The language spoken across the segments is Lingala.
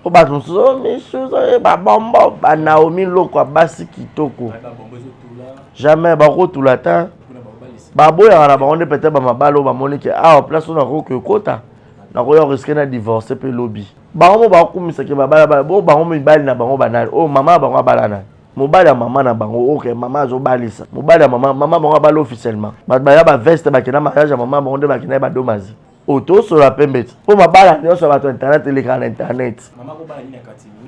Mpo bato mosusu, oh, misusu babombo banaomi lokwa basi kitoko jamais bakotula ta, baboyaka na bango nde peut-être bamabala oyo bamoni ke awa place oyo nakoki ekota, nakoya risque na divorce mpe lobi. Bango mo bakumisaki babala bo bango mibali na bango banani oyo mama na bango abala nani, mobali ya mama na bango. Ok, mama azobalisa mobali ya mama, mama bango abala officiellement. Bato baya baveste, bakenda mariage ya mama bango nde bakenda ye badomazi oyo tosola pembe ti mpo mabala nyonso ya bato ya internet elekaka na internet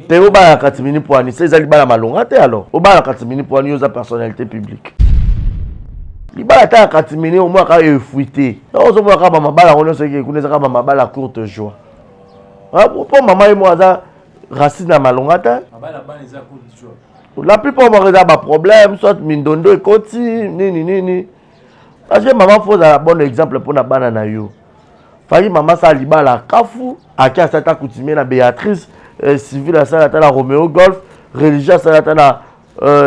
te. Obala na katimini poani se eza libala malonga te. Alors obala na katimini poani, yo oza personnalité publique, libala ata ya katimini omonaka efuite. Ozomona kaka bamabala yango nyonso eke kuna, eza kaka bamabala courte joie, mpo mama ye moko aza racine ya malonga te. La plupart moko eza baproblème, soit mindondo ekoti nini nini, parce que mama faut ozala bon exemple mpona bana na yo. Faki mama asala libala kafu, ake asala ata coutumier na Béatrice, civil asala ata na Romeo Golf, religieux asala ata na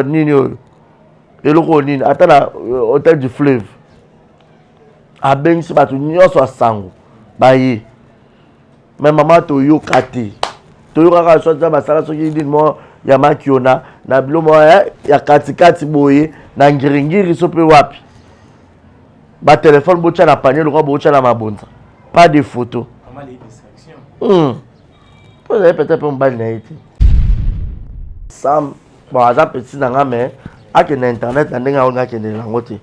nini oyo, eloko oyo nini, ata na Hôtel du Fleuve, abengisi bato nyonso ya sango baye. Mais mama toyoka te, toyokaka soit eza basala soki nini moko ya makiona na bilo moko ya katikati boye na ngiringiri, so mpe wapi batelefone botya na panier lokola botya na mabonza, pas de photo. Po ezali peut-être mpe mobali na ye te. Sam, bon, aza petit na nga, mais akende na internet na ndenge aolinga akendela yango te.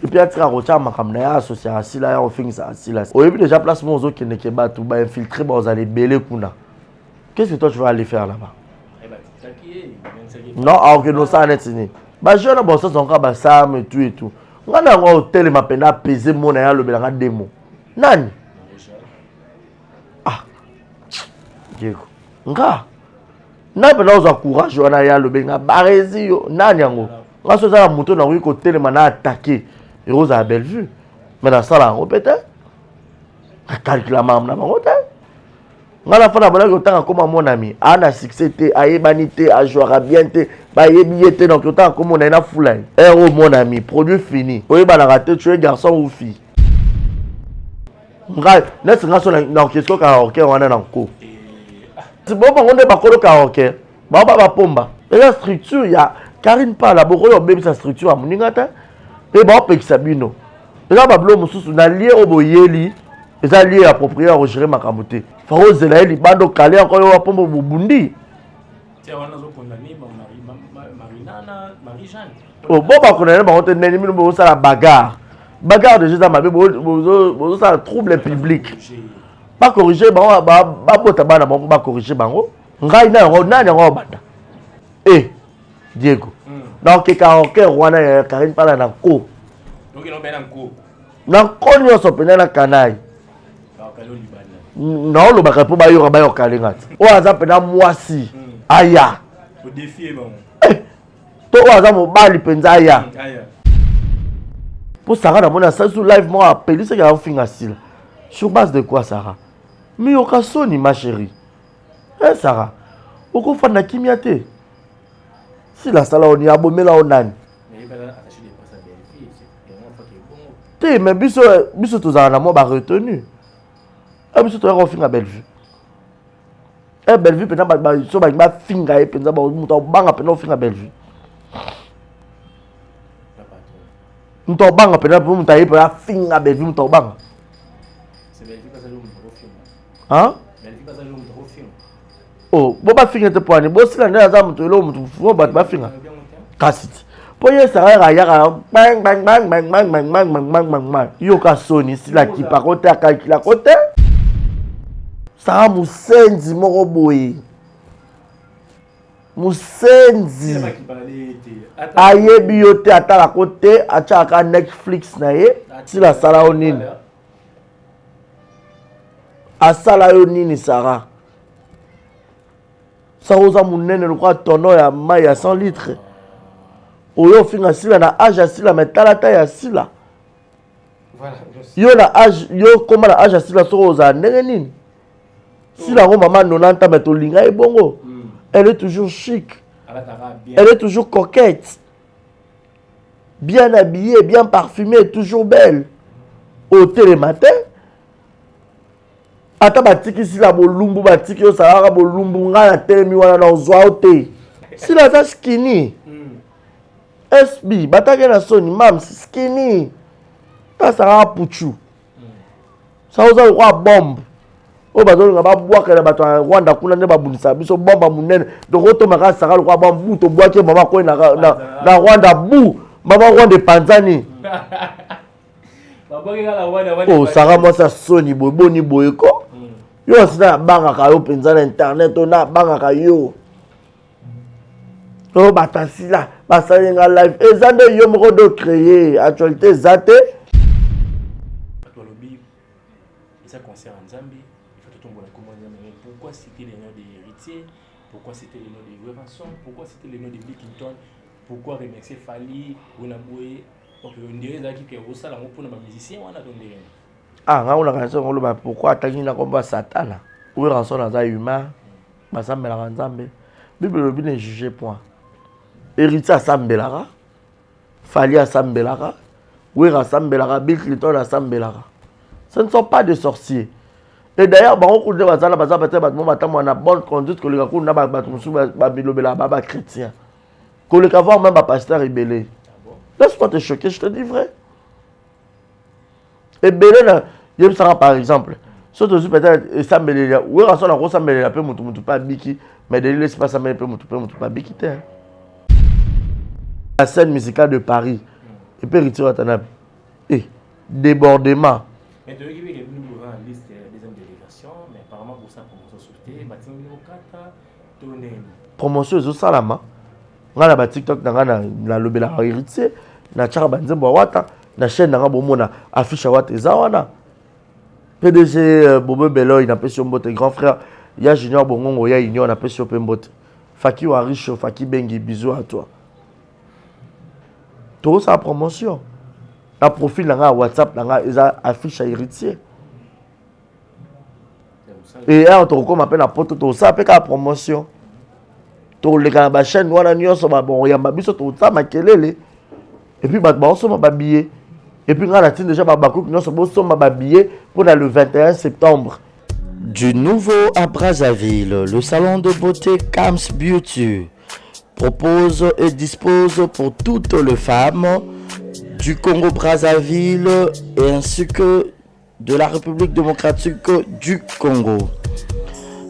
Et puis atika kotia makambo na ye associé asila ya kofingisa asila. Oyebi déjà place moko ozokendeke, bato bainfiltré bazala ebele kuna. Qu'est-ce que toi tu vas aller faire là-bas? Non, aokende osala neti nini? Bajeune bosasa kaka basam et tout et tout. Nga na yango otelema mpenza apese mona ye, alobelanga demo nani. Ah, Diego, nga na mpenza ozwa courage wana ye alobeli nga baresi yo nani yango. Nga so eza na moto nakoki kotelema na attaque, ekozala Bellevue, mais nasala yango mpe te, nakalkula makambo na bango te. Nga na fana bonaki otanga koma monami aa na succès te, ayebani te, ajouaka bien te, bayebi ye te. Donc otanga komona ye na fula ye ere oyo monami produit fini, oyebanaka te tu es garçon ou fille. Ngai neti nga so na orchestre karaoke wana na nko bo bango nde bakolo karaoke, bao ba bapomba eza structure ya Karine Pala. Bokoki obebisa structure ya moninga te mpe baopekisa bino. Eza babilo mosusu na lie oyo boyeli, eza lie approprié ya kogérer makambo te. Fa ozela ye libanda, okale yango yo wapombo bobundi. Bo bakondane bango te. Ndenge bino bozosala bagarre, bagarre déjà eza mabe, bozosala trouble public. Bacorrige bango, babota bana bango, bacorrige bango. Ngai na yango nani yango obanda e Diego donc karaoke wana ya Karine Pala na nko na nko nyonso mpenza na kanai naolobaka mpo bayoka bayoka lenga ti oyo aza mpenza mwasi aya to oyo aza mobali mpenza aya. Mpo Sara namoni asali su live moko, apelisaki, aofinga Sila sur base de quoi? Sara, miyoka soni, ma chérie. Eh Sara, okofanda kimia te. Sila asala oni, abomela o nani te. Mais biso, biso tozala na mwa baretenu. Biso toyaka kofinga Bellevue. Bellevue mpenza, so balingi bafinga ye mpenza, moto abanga mpenza kofinga Bellevue, moto abanga mpenza mpo moto aye mpenza afinga Bellevue, moto abanga. Hein? Oh, bo bafinga te po ani bosila nde aza moto eloko moto fo bato bafinga kasi ti mpo ye esaka yaka bang bang bang bang bang bang bang bang bang bang bang. Yoka soni, sila kipako te, akalkulako te. Saka mosenzi moko boye, mosenzi ayebi yo te, atalako te, atiaka Netflix na ye. Sila asala yo nini? Asala yo nini, Sara? Sara oza monene lokola tono ya mai ya 100 litre. Oyo ofinga Sila na age ya Sila, mais tala ta ya Sila. Yo na age, yo koma na age ya Sila, soki ozala ndenge nini? Sila yango mama 90, mais tolinga ye bongo. Elle est toujours chic, elle est toujours coquette, bien habillée, bien parfumée, toujours belle. Otelema te. Ata batiki sila bolumbu, batiki yo salaka bolumbu, ngai natelemi wana na ozwa yo te. Sila aza skinny. SB bataki na soni mams skinny. Tasaka puchu. Sa oza lokola bombe. Oyo bazolinga babwakela bato ya Rwanda kuna nde babundisaka biso bombe monene. Donc otomaka saka lokola bombe bu tobwaki mama kwe na, na, na Rwanda bu mama Rwanda epanzani. Oh, Sara mwasi ya soni boye boni boye ko yo asi nabangaka yo mpenza na internet oyo nabangaka yo oyo bato asila basali nga live eza nde yo moko do créer actualité eza te. Eza concert ya Nzambe, il faut totombola kombo ya Nzambe. Mais pourquoi citer le nom de Héritier? Pourquoi citer le nom de Werrason? Pourquoi citer le nom de Bill Clinton? Pourquoi remercier Fally Bona Boye? Donc ndenge ezalaki ke osala yango mpona bamusicien wana to ndenge? Ah, ngai olaka nso oloba pourquoi atangi na kombo ya Satana. Werrason aza humain, basambelaka Nzambe. Bible elobi ne juge point. Héritier asambelaka, Fally asambelaka, Wera asambelaka, Bill Clinton asambelaka. Ce ne sont pas des sorciers. Et d'ailleurs, bango kuna bazala baza peut-être bato mo batambola na bonne conduite koleka kuna bato mosusu babilobelaka ba ba chrétien. Koleka voir même ba pasteur ebele. Laisse-moi te choquer, je te dis vrai. Ebele na yebisaka par exemple, soki tozwi peut-être esambelela, Wera so nakosambelela mpe motu motu mpe abiki, mais Denis Lessie mpe asambeli mpe motu mpe motu mpe abiki te. La scène musicale de Paris, et puis Héritier Watanabe. Eh, débordement. Mais toyoki mpe ke bino boza na liste ya deuxième délégation, mais apparemment bosala promotion susu te, batindi bino kata to ndenge nini? Promotion ezosalama. Ngai na ba TikTok na ngai nalobelaka Héritier, natiaka banzembo ya Wata, na chaîne na ngai bomona affiche ya Wata eza wana. PDG Bobo Beloy napesi yo mbote, grand frère ya Junior Bongongo ya Union napesi yo mpe mbote. Faki Warisho, Faki Bengi, bisous à toi. Tozosala promotion na profil na ngai ya WhatsApp na ngai eza affiche ya Héritier. Et awa tokokoma mpe na poto, tokosala mpe kaka promotion, tokoleka na bachaîne wana nyonso, baboyamba biso, tokosala makelele et puis bato baosomba babillet. Et puis ngai natindi déjà babakuki nyonso bosomba babillet mpona le 21 septembre. Du nouveau à Brazzaville, le salon de beauté Kams Beauty propose et dispose pour toutes les femmes du Congo-Brazzaville et ainsi que de la République démocratique du Congo.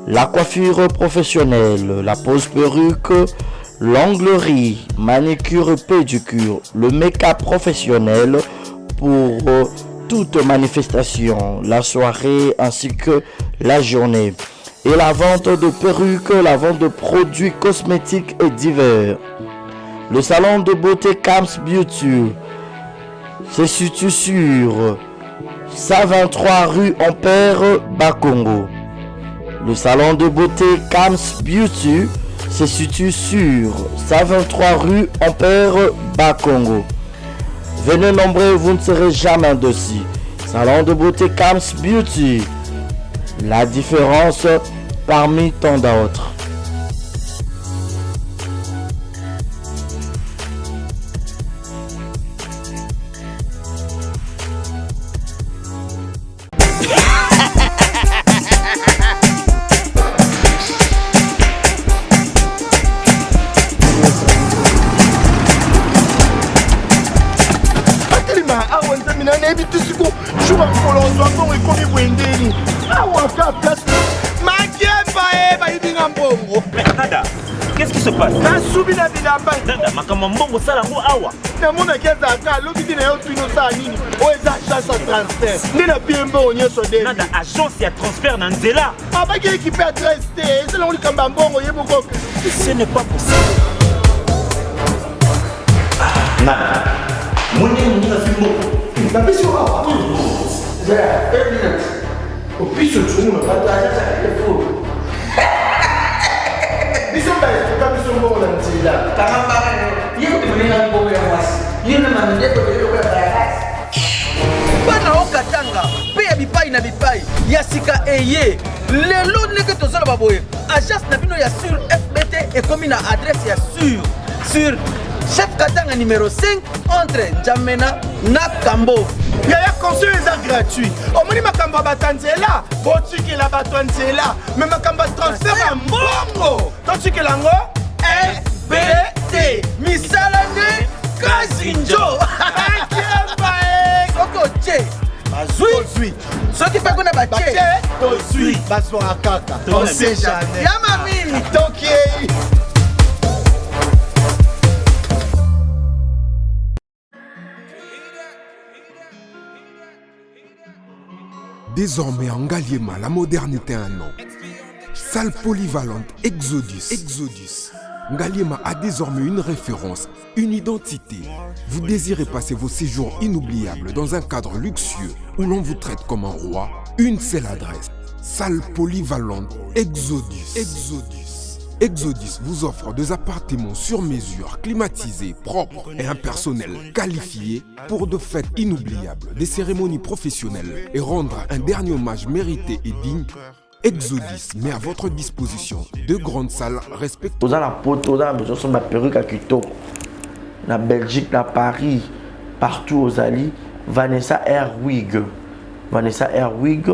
La coiffure professionnelle, la pose perruque, l'onglerie, manicure, pédicure, le make-up professionnel pour toute manifestation, la soirée ainsi que la journée. Et la vente de perruques, la vente de produits cosmétiques et divers. Le salon de beauté Kams Beauty se situe sur 123 rue Ampère Bakongo. Le salon de beauté Kams Beauty se situe sur 123 rue Ampère Bakongo. Venez nombreux, vous ne serez jamais déçus. Salon de beauté Kams Beauty, la différence parmi tant d'autres. Atelema awa nzambe na nayebi te siko jour ya mokolo ozwa mbongo ekomi boye ndeni awa ka place makemba e bayibi nga mbongo. Nada, qu'est-ce qui se passe? Nasubi na bilamba. Nada, makambo ya mbongo osala yango awa. Namonaki azalaka alobi te na yo tuni osala nini oyo eza agence ya transfert nde na pie mbongo nyonso de. Nada, agence ya transfert na nzela. Abaki ekipe adresse te eza nango likambo ya mbongo ye moko. Ce n'est pas possible. Nada, mwene moninga azwi mbongo. Napesi yo awa. Zela, une minute. Opiso tshungu na bato agence ya Carrefour. Biso baestoka biso mbongo na nzela. Kanga mbanga yo. Ye kutu moninga mbongo ya mwasi. Yo na mamindeko yo lokola bayakasi. Bana o Katanga mpe ya bipai na bipai ya sika eye lelo ndenge tozoloba boye, agence na bino ya sur FBT ekomi na adresse ya sur sur chef Katanga numéro 5 entre N'Djamena na Kambo. Yaya conseil eza gratuit. Omoni makambo ya bato ya nzela, botikela bato ya nzela. Mais makambo ya transfert ya mbongo, totikela yango FBT. Misala nde kasi njo. Kiemba e. Soki otie bazwi soki mpe kuna batie tozwi bazwaka kaka. On sait jamais. Ya mami. Tokiei. Désormais en Ngaliema, la modernité a un nom. Salle polyvalente Exodus. Exodus. Ngaliema a désormais une référence, une identité. Vous désirez passer vos séjours inoubliables dans un cadre luxueux où l'on vous traite comme un roi Une seule adresse. Salle polyvalente Exodus. Exodus. Exodus vous offre des appartements sur mesure, climatisés, propres et un personnel qualifié pour de fêtes inoubliables, des cérémonies professionnelles et rendre un dernier hommage mérité et digne. Exodus met à votre disposition deux grandes salles respectées. Oza na poto, oza na besoin osomba perruque ya kitoko na Belgique, na Paris, partout ozali, Vanessa Airwig. Vanessa Airwig,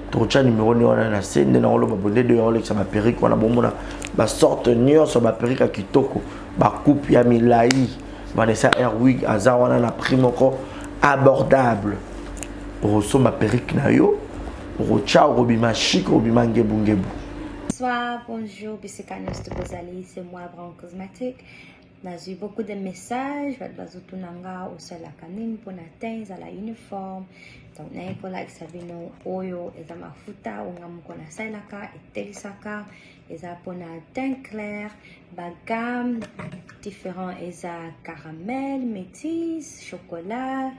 tokotya numero nde wana na se nde nakoloba boye nde de olekisa ba perruque wana bomona ba sorte nyonso ba perruque ya kitoko, ba coupe ya milai. Vanessa Airwig aza wana na prix moko abordable. Okosomba perruque na yo, okotya, okobima chic, okobima ngebu ngebu. Bonsoir, bonjour, bisika nyonso bozali, c'est moi Brown Cosmetic. Nazwi beaucoup de messages, bato bazotuna nga osalaka nini mpona teint ezala uniforme. Donc naye kolakisa bino oyo eza mafuta oyo nga moko nasalelaka, etelisaka, eza mpona teint clair, ba gamme différent, eza caramel, métis, chocolat,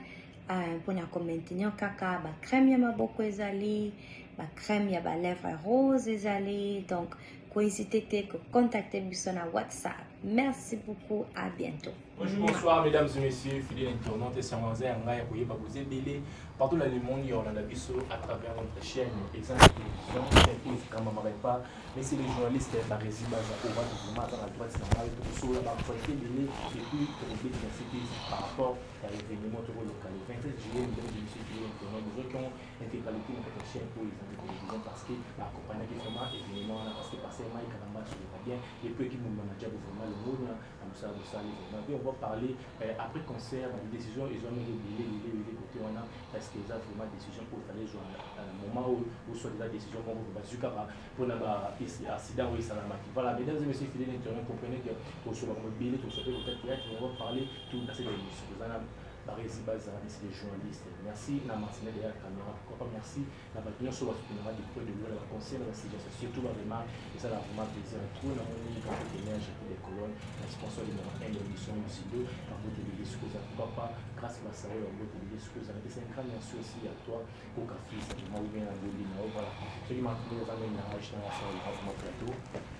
mpona ko maintenir kaka ba crème ya maboko ezali, ba crème ya ba lèvres rose ezali. Donc ko hésiter te ko contacter biso na WhatsApp. Merci beaucoup, à bientôt. Bonjour, bonsoir mesdames et messieurs, fidèles internautes, c'est Wanza Yanga ya koyeba bozebele partout dans le monde, ya olanda biso à travers notre chaîne Exemple Télévision, chaîne oyo ekamamaka epa mais c'est les journalistes Barezi Baza oyo bato vraiment aza na droite na ngai, tokosola ba actualité ebele et puis tokobeti na sete par rapport ya événement tokoloka le 27 juillet. Mesdames et messieurs, fidèles internautes, bozwaki yango intégralité na kati ya chaîne oyo Exemple Télévision parce que baakompagnaki vraiment événement wana, parce que pasteur Mike Kalamba asolaka bien et puis équipe mobimba na diabo vraiment longonya na mosala bosali vraiment bien. On va parler après concert, ba décision ezwamaki ebele ebele ebele côté wana. Est-ce que eza vraiment décision oyo fallait ezwa na moment oyo, ou soit eza décision moko bazwi kaka mpona ba accident oyo esalamaki? Voilà, mesdames et messieurs, fidèles internautes, comprenez que tosolaka mobele, tosope kota théâtre, on va parler tout dans cette émission. Toza na Barezi Baza, c'est des journalistes. Merci na Martinez derrière la caméra. Pourquoi pas merci na bato nyonso basoutenaka de près de loin, na baconseil, na basuggestion, surtout baremarque, ezala vraiment plaisir trop. Na moni grand énergie des colonnes, na sponsor numéro 1 de l'émission Lucido, Kambote Bébé Sukoza. Pourquoi pas grâce à Saoul Kambote Bébé Sukoza. C'est un grand merci aussi à toi, Koka Fils, vraiment ou bien Ngoli na voilà. Ceux qui m'ont mis en âge dans la salle, vraiment plateau.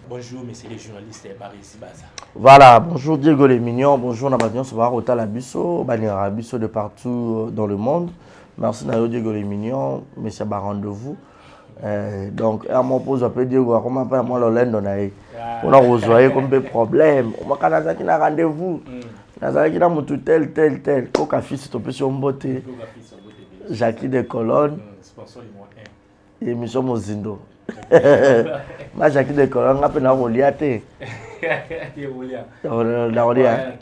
Bonjour messieurs les journalistes, Barezi Baza. Voilà, bonjour Diego les mignons, bonjour na bato nyonso bakotala biso, balingaka biso de partout dans le monde. Merci na yo Diego les mignons, monsieur ba rendez-vous. Donc un mot pose appeler Diego akoma pa moi lolendo na ye. Pona kozwa ye comme problème. Omaka nazalaki na rendez-vous. Nazalaki na mutu tel tel tel. Koka fils topesi yo mbote. Jackie de Colonne. Sponsor numéro 1. Émission Mozindo. Ma Jackie de Colonne nga pe na kolia te. Na kolia.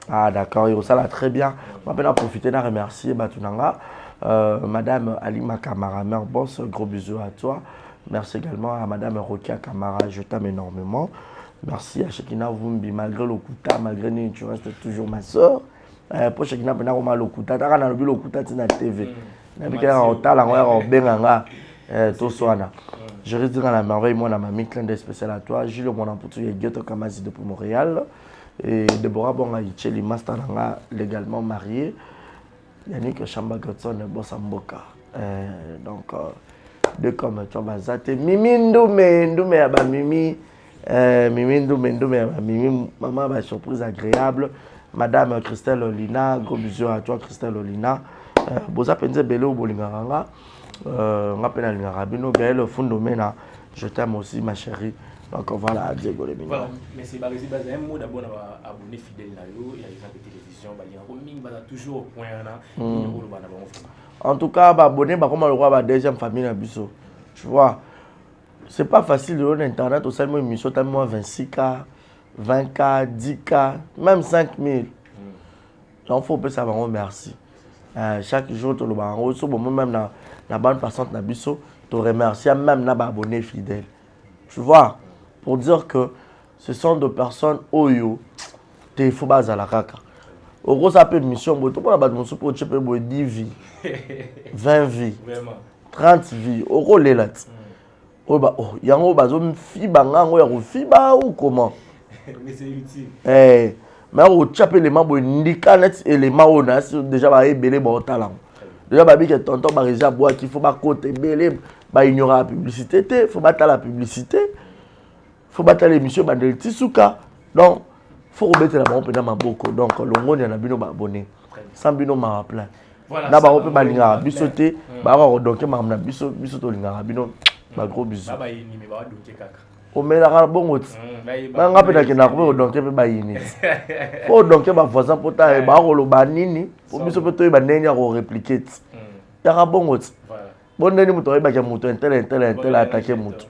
Ah d'accord, ça l'a très bien. Moi je vais profiter de remercier Batunanga, Madame Alima Kamara, mère boss, gros bisous à toi. Merci également à Madame Rokia Kamara, je t'aime énormément. Merci à Shekina Vumbi, malgré le Lokuta, malgré nous, tu restes toujours ma soeur. Pour Shekina Pena Roma Lokuta, t'as qu'à Lokuta na TV. Nabika otala ngo ya obenga nga toswana. Je reste dans la merveille, moi, la mamie, clin d'œil spécial à toi. Jules Monamputu et Ghetto Kamazi depuis Montréal. Et Deborah Bonga Icheli, master nanga légalement marié. Yannick Chamba Godson, boss Mboka. Donc, deux comme toi, Bazate. Mimi Ndoumé, Ndoumé Aba Mimi. Mimi Ndoumé, Ndoumé Aba Mimi. Maman, bah, surprise agréable. Madame Christelle Olina, gros bisous à toi, Christelle Olina. Boza Penze Belo Bolinganga. Nga pena lingaka bino, Gaël Fundomena, je t'aime aussi, ma chérie. Donc voilà, Diego le mignon. Voilà, mais c'est Baresi Baza, un mot d'abord na abonné fidèle na yo, ya exemple télévision, ba linga ko mingi baza toujours au point na, mm. oloba na bango. En tout cas, ba abonné ba koma lokwa ba deuxième famille na biso. Tu vois, c'est pas facile de internet au salmo émission t'as moins 26K, 20K, 10K, même 5000. Donc faut opesa bango merci. Euh, chaque jour toloba yango so bomo même na, na bande passante na biso to remercier même na ba abonnés fidèles. Tu vois, pour dire que ce sont des personnes oyo te faut bazala kaka. Okosa mpe mission boye tomona bato mosusu mpe otie mpe boye 10 vie 20 vie 30 vie okolela ti oyo ba oh, yango bazofiba nga yango ya kofiba ou comment eh, mais otya mpe elema boye ndika neti elema oyo nasi déjà baye ebele baotala yango déjà babike tonton baresi abwaki fo bakota ebele baignoraka publicité te fo batala publicité fo batala émission ebandeli ti suka donc fo kobetela bango mpenza maboko donc longonia na bino baabonne sans bino mawa plein na bango mpe balingaka biso te hmm. bayaka kodonke makambo na biso biso tolingaka bino ba gros bisous omelaka bongo ti hmm, na nga mpe nakendaka mpe kodonke mpe bayini ti mpo odonke bavoisin mpo ta baya koloba nini mpo biso mpe toyeba ndenge ya koreplike ti hmm. yaka bongo ti bo ndeni moto ayebaki moto intele intele intele atake moto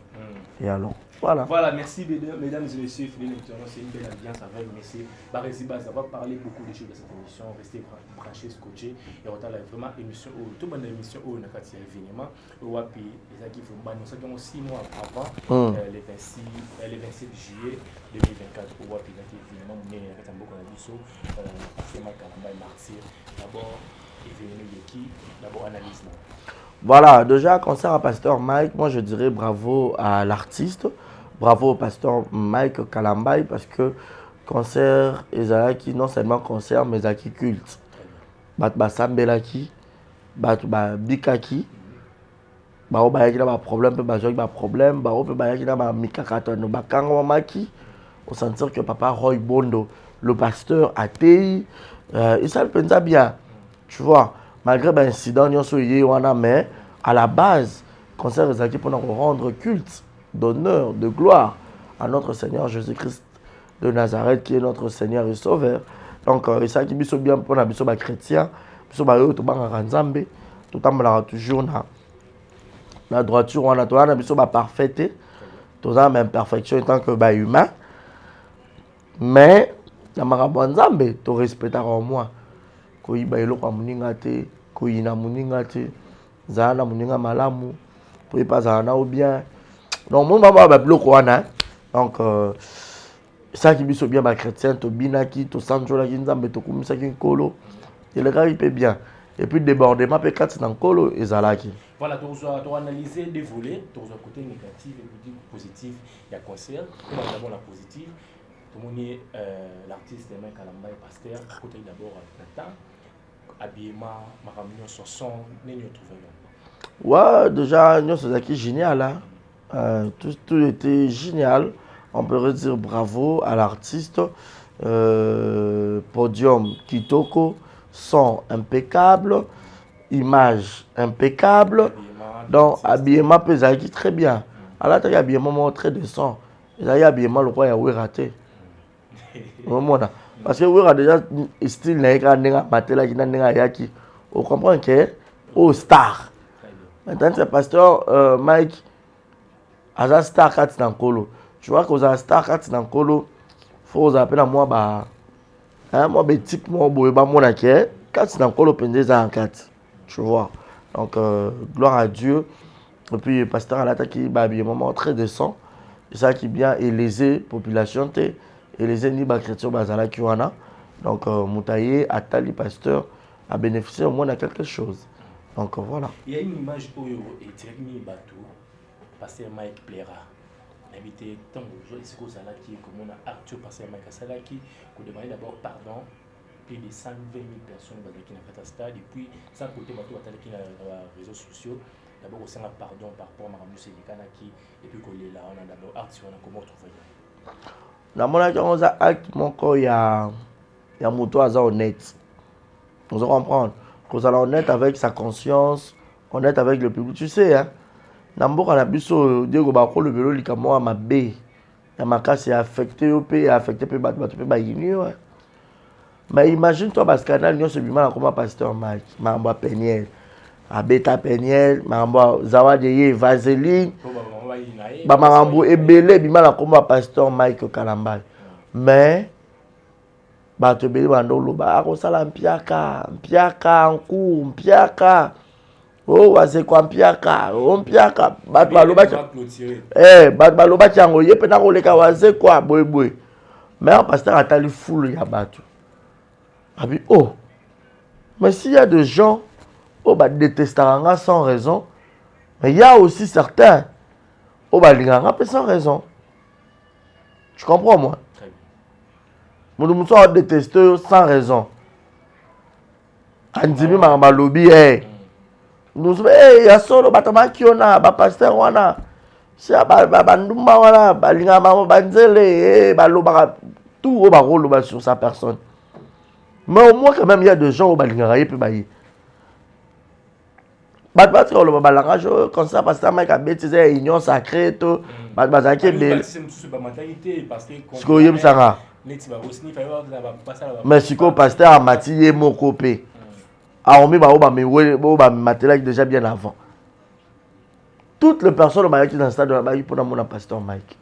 et alors voilà. Voilà, merci mesdames et messieurs, fidèles internautes, c'est une belle ambiance avec messieurs Baresi Baza. On va parler beaucoup de choses dans cette émission, restez branchés, scotchés et on a vraiment émission où tout le monde émission où on a fait événement wapi ezalaki banosaki yango 6 mois avant mm. euh, le 26 euh, le 27 juillet 2024 oyo wapi ezalaki événement monene na kati ya mboka na biso euh, pasteur Makalamba et martyr d'abord événement eleki d'abord analyse na Voilà, déjà, concert à Pasteur Mike, moi je dirais bravo à l'artiste, bravo au pasteur Mike Kalambay, parce que concert ezalaki non seulement concert, mais ezalaki culte. Bato basambelaki, bato babikaki, bango bayaki na baproblème mpe bazwaki baproblème, bango mpe bayaki na bamikakatano, bakangamaki. Osentir que papa Roy Bondo, le pasteur, ateyi, euh, esali mpenza bien. Tu vois, malgré ba incident nyonso eye wana, mais à la base, concert ezalaki mpona rendre culte d'honneur, de gloire à notre Seigneur Jésus-Christ de Nazareth qui est notre Seigneur et Sauveur. Donc, euh, esalaki biso bien mpona biso ba chrétien, biso baoyo tobangaka Nzambe, totambolaka toujours na na droiture wana, toza na biso ba parfait te, toza na imperfection en tant que ba humain, mais na makambo ya Nzambe torespectaka au moins koyiba eloko ya moninga te, koyina moninga te, zala na moninga malamu po ye mpe azala na yo bien. Donc moi mama ba biloko wana donc euh, esalaki biso bien ba chrétien, tobinaki, tosanjolaki Nzambe, tokumisaki Nkolo, elekaki mpe bien et puis débordement mpe kati na Nkolo ezalaki. Voilà, toanalyser deux volets, tozwa côté négatif et côté positif ya concert. Tobanda d'abord na positif. Tomoni euh, l'artiste Mike Kalambay pasteur akotaki d'abord na temps habillement makambo nyonso son nini otrouve yango? Ouais, déjà nyonso ezalaki génial hein? Euh, tout, tout était génial. On peut dire bravo à l'artiste. Euh, podium kitoko, son impeccable, image impeccable. Donc habillement mpe ezalaki très bien. Alataki habillement moko très décent. Ezalaki habillement lokola ya Wera te. Omona parce que Wera déjà style na ye kaka ndenge amatelaki na ndenge ayaki, ocomprendre que oyo star. Maintenant c'est pasteur euh, Mike aza star kati na Nkolo. Tu vois kozala star kati na Nkolo, faut ozala mpe na mwa ba hein, mwa baéthique moko boye bamona ke kati na Nkolo mpenza eza na kati. Tu vois. Donc euh, gloire à Dieu. Et puis pasteur alataki ba habillement moko très décent. Ezalaki bien élésé population te, élésé ni ba chrétien bazalaki wana. Donc euh, moto aye atali pasteur a bénéficié au moins na quelque chose. Donc euh, voilà. Il y a une image oyo etiraki mingi bato, pasteur Mike Plera. Nayebi te ntango ozwa esika ozalaki komona acte oyo pasteur Mike asalaki, kodemande d'abord pardon plus de 120 000 personnes bazalaki na kati ya stade et puis sans côté bato batalaki na ba réseaux sociaux, d'abord kosenga pardon par rapport makambo nyonso elekanaki et puis kolela wana d'abord acte wana comment otrouve yango? Namonaki yango eza acte moko ya ya moto aza honnête. Ozo comprendre? Kozala honnête avec sa conscience, honnête avec le public. Tu sais, hein, na mboka na biso oyo Diego bakolobela likambo ya mabe. ya makasi ya affecte yo mpe ya affecte mpe bato bato mpe bayini yo. Mais imagine toi, bascandale nyonso ebima na koma pasteur Mike, makambo ya Peniel, abeta Peniel, makambo ya Zawadi, ye vaseline, bamakambo ebele ebima na kombo ya pasteur Mike Kalambay. Mais bato ebele banda oloba akosala mpiaka, mpiaka nku, mpiaka o wazekwa, mpiaka o mpiaka. Bato balobaki, bato balobaki yango, ye mpe nakoleka wazekwa boyeboye. Mais pasteur atali foule ya bato, abi: "Oh, mais s'il y a des gens oyo badétestaka nga sans raison, mais il y a aussi certains oyo balingaka nga mpe sans raison." Tu comprends, moi? Moto mosusu adéteste oyo sans raison, andimi makambo alobi. Mosusu ya solo, bato bakiona bapasteur wana si bandumba wana balingaka bango banzele, balobaka tout oyo bakoloba sur sa personne. Mais au moins quand même, il y a des gens oyo balingaka ye mpe baye. Bato batika koloba balangage oyo concert pasteur Mike abeti eza ya union sacrée to bato bazalaki ebele. Sikoyo oyebisanga, mais sikoyo pasteur amati ye moko mpe aomi bango oyo bamatelaki déjà bien avant. Toutes les personnes oyo bayaki na stade wana bayaki mpona mona pasteur Mike.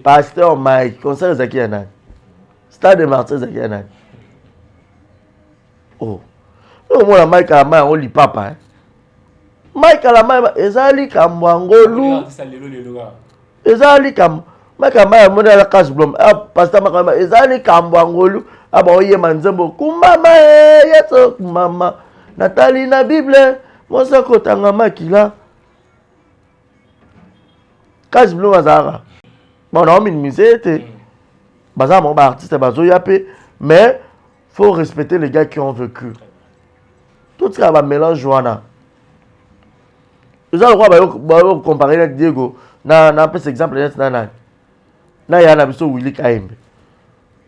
Pasteur Mike, concert ezalaki ya nani? Stade des Martyrs ezalaki ya nani? Oh, omona Mike Kalamba yango lipapa. Mike Kalamba eza likambo ya ngolu, eza likambo. Mike Kalamba yamoni aza cash blom. Pasteur Mike Kalamba eza likambo ya ngolu. Abaoyema nzembo kumbama e Yesu kumbama, natali na Bible mwasi akotanga makila. Cash blom azalaka bon, naominimize ete baza bango baartiste bazoya mpe, mais faut respecter les gars qui ont vécu. Totikala bamélange wana eza lokola bayokompare na Diego. Napesa exemple neti na nani, na ya na biso Willi Kayembe.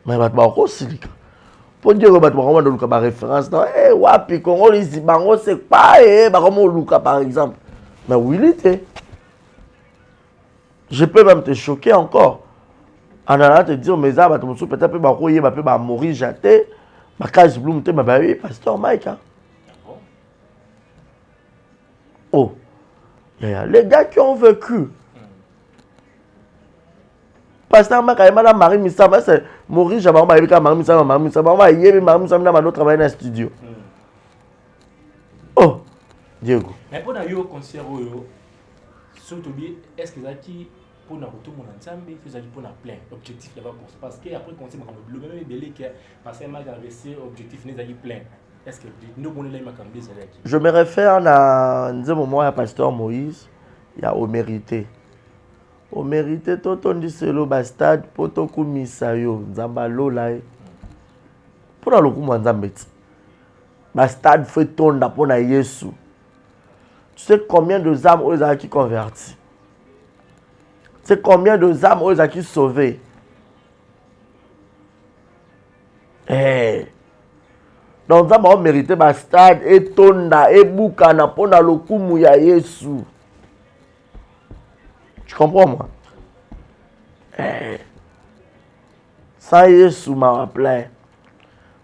Mais bato bakosilika mpo Diego, bato bakomanda oluka baréférence na wapi Kongo lisi bango sekpa e bakoma oluka par exemple. Mais Willi te, je peux même te choquer encore en allant te dire, mais eza bato mosusu peut-être mpe bakoyeba mpe bamorija te, bakage bloom te, mais bayebi pasteur Mike, hein? Oh yeah, les gars qui ont vécu. Pasteur Mike ayeba na Marie Misama. Ese Morija bango bayebi kaka Marie Misama, Marie Misama, bango bayebi Marie Misama na bando travaille na studio. Oh Diego. Mais mpo na yo, concert oyo soki tobi, est ce que ezalaki mpona kotomona Nzambe to ezalaki mpona plein objectif d'abord? Parce que après concert, makambo bilobela ebele ke pasteur Mike investi, objectif ne ezalaki plein. Est ce que nde omonelaki makambo ezalaki? Je me réfère na nzembo moko ya pasteur Moïse ya "Omérité". Omérité totondiselo bastade mpo tokumisa yo Nzambe alola ye mpo na lokumu ya Nzambe ti bastade fo etonda mpo na Yesu. Tu sais combien de âmes oyo ezalaki converti? Tu sais combien de âmes oyo ezalaki sauvé? Eh. Donc Nzambe aomérite bastade etonda, ebukana mpo na lokumu ya Yesu. Tu comprends, moi? Eh. Sans Yesu, mawa plein.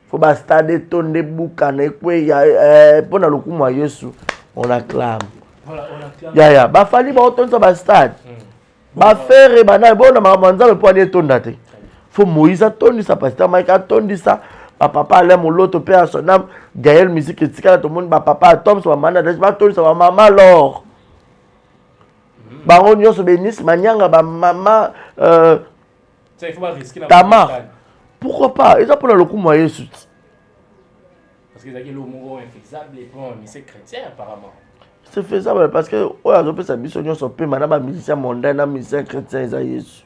Fo bastade etonda, ebukana, ekweya mpo na lokumu ya Yesu. On acclame. Voilà, on acclame. Yaya, bafali baotondisa bastade, bafere banani bona makambo ya Nzambe mpo ani etonda te. Fo Moïse atondisa, pasteur Mike atondisa, bapapa Alain Moloto mpe ya sonam Gael, musique etikala. Tomoni bapapa ya Toms, bamama Nadege batondisa, bamama Lor, bango nyonso, Benis Manyanga, bamama Tamar, pourquoi pas? Eza mpona lokumu ya Yesu ti. Parce que ezalaki eloko moko infaisable pour un musicien chrétien apparemment. C'est faisable parce que oyo azopesa biso nyonso pema na bamusicien mondain na musicien chrétien eza Yesu.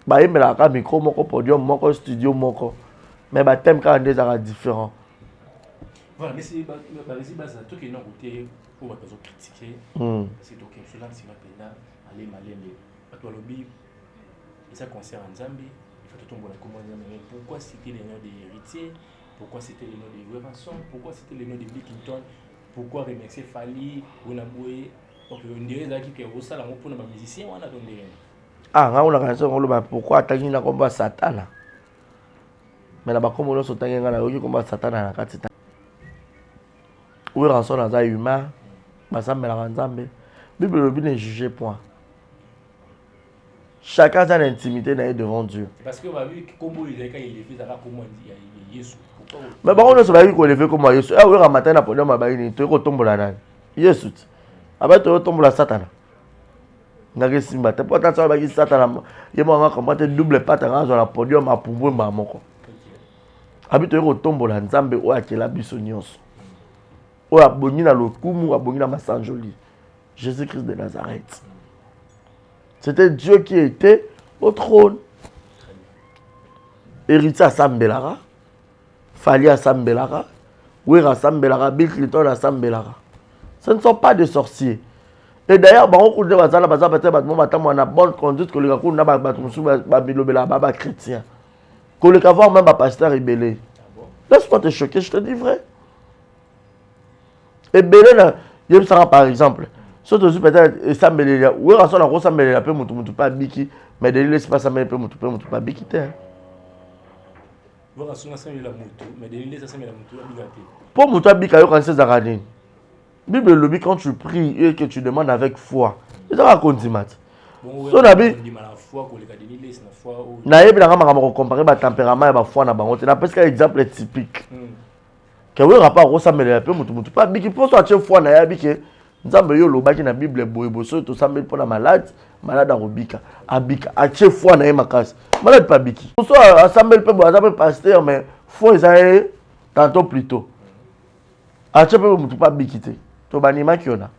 Bayembelaka kaka micro moko, podium moko, studio moko, mais bathème kaka nde ezalaka différent. Voilà, mais c'est baresi baza tokende na kote oyo bato bazocritique, parce que tokende sola nsima mpenza ale malembe. Bato balobi eza concert ya Nzambe, il faut totombola kombo ya Nzambe. Mais pourquoi citer le nom de Héritier? Pourquoi citer le nom de Werrason? Pourquoi citer le nom de Bill Clinton? Pourquoi remercier Fally Bonaboye? Donc ndenge ezalaki ke osala yango mpona bamusicien wana to ndenge? Ah, ngai nakanisi yango oloba pourquoi atangi na kombo ya Satana. Mais na bakombo nyonso otangi, ngai nayoki kombo ya Satana na kati ta. Werrason aza humain, basambelaka Nzambe. Bible elobi: "Ne juge point." Chacun aza na intimité na ye devant Dieu. Parce que babi kombo oyo ezalaki élevé, ezalaka kombo ya Yesu. Mais bango nyonso bayaki koélever kombo ya Yesu. Wera matai na podium, abayi nini? Toyei kotombola nani? Yesu ti abayi, toyei kotombola Satana. Ngaki esimba te, mpo ata so abaki Satana, ye moko anga comprend te. Double pate anga azwa na podium, apumbwe mbaa moko. Abi toyei kotombola Nzambe oyo akela biso nyonso, oyo abongi na lokumu, abongi na masanjoli, Jésus Christ de Nazareth. C'était Dieu qui était au trône. Héritier asambelaka, Fally asambelaka, Wera asambelaka, Bill Clinton asambelaka. Ce ne sont pas des sorciers. Et d'ailleurs, bango kuna bazala, baza peut-être bato mo batambola na bonne conduite koleka kuna bato mosusu babilobelaka ba bachrétien, koleka voir même bapasteur ebele. Laisse-moi te choquer, je te dis vrai. Ebele na yebisaka, par exemple, so tozwi peut-être esambelela Wera, so nakosambelela mpe motu, motu mpe abiki. Mais Denis Lessie mpe asambeli mpe motu, mpe motu mpe abiki te. Wera songa asalela motu, mais Denis Lessie asalela motu, abika te. Mpo moto abika, yokanisi ezalaka nini? Bible elobi: quand tu pries et que tu demandes avec foi, ezalaka kondima te. So nabi ndima na foi koleka Denis Lessie na foi oyo. Nayebi nanga makambo kocomparer batempérament ya bafoi na bango te. Napesika exemple typique ke Wera mpe akosambelela mpe motu, motu mpe abiki. Mpo so atie foi na ye, abi ke Nzambe, yo olobaki na Bible boye boye, soki tosambeli mpo na malade, malade akobika. Abika, atie foi na ye makasi, malade mpe abiki. So asambeli mpe boye, aza mpe pasteur, mais foi eza ye tantôt plutôt, atie mpe motu mpe abiki te. To bandimaki yona.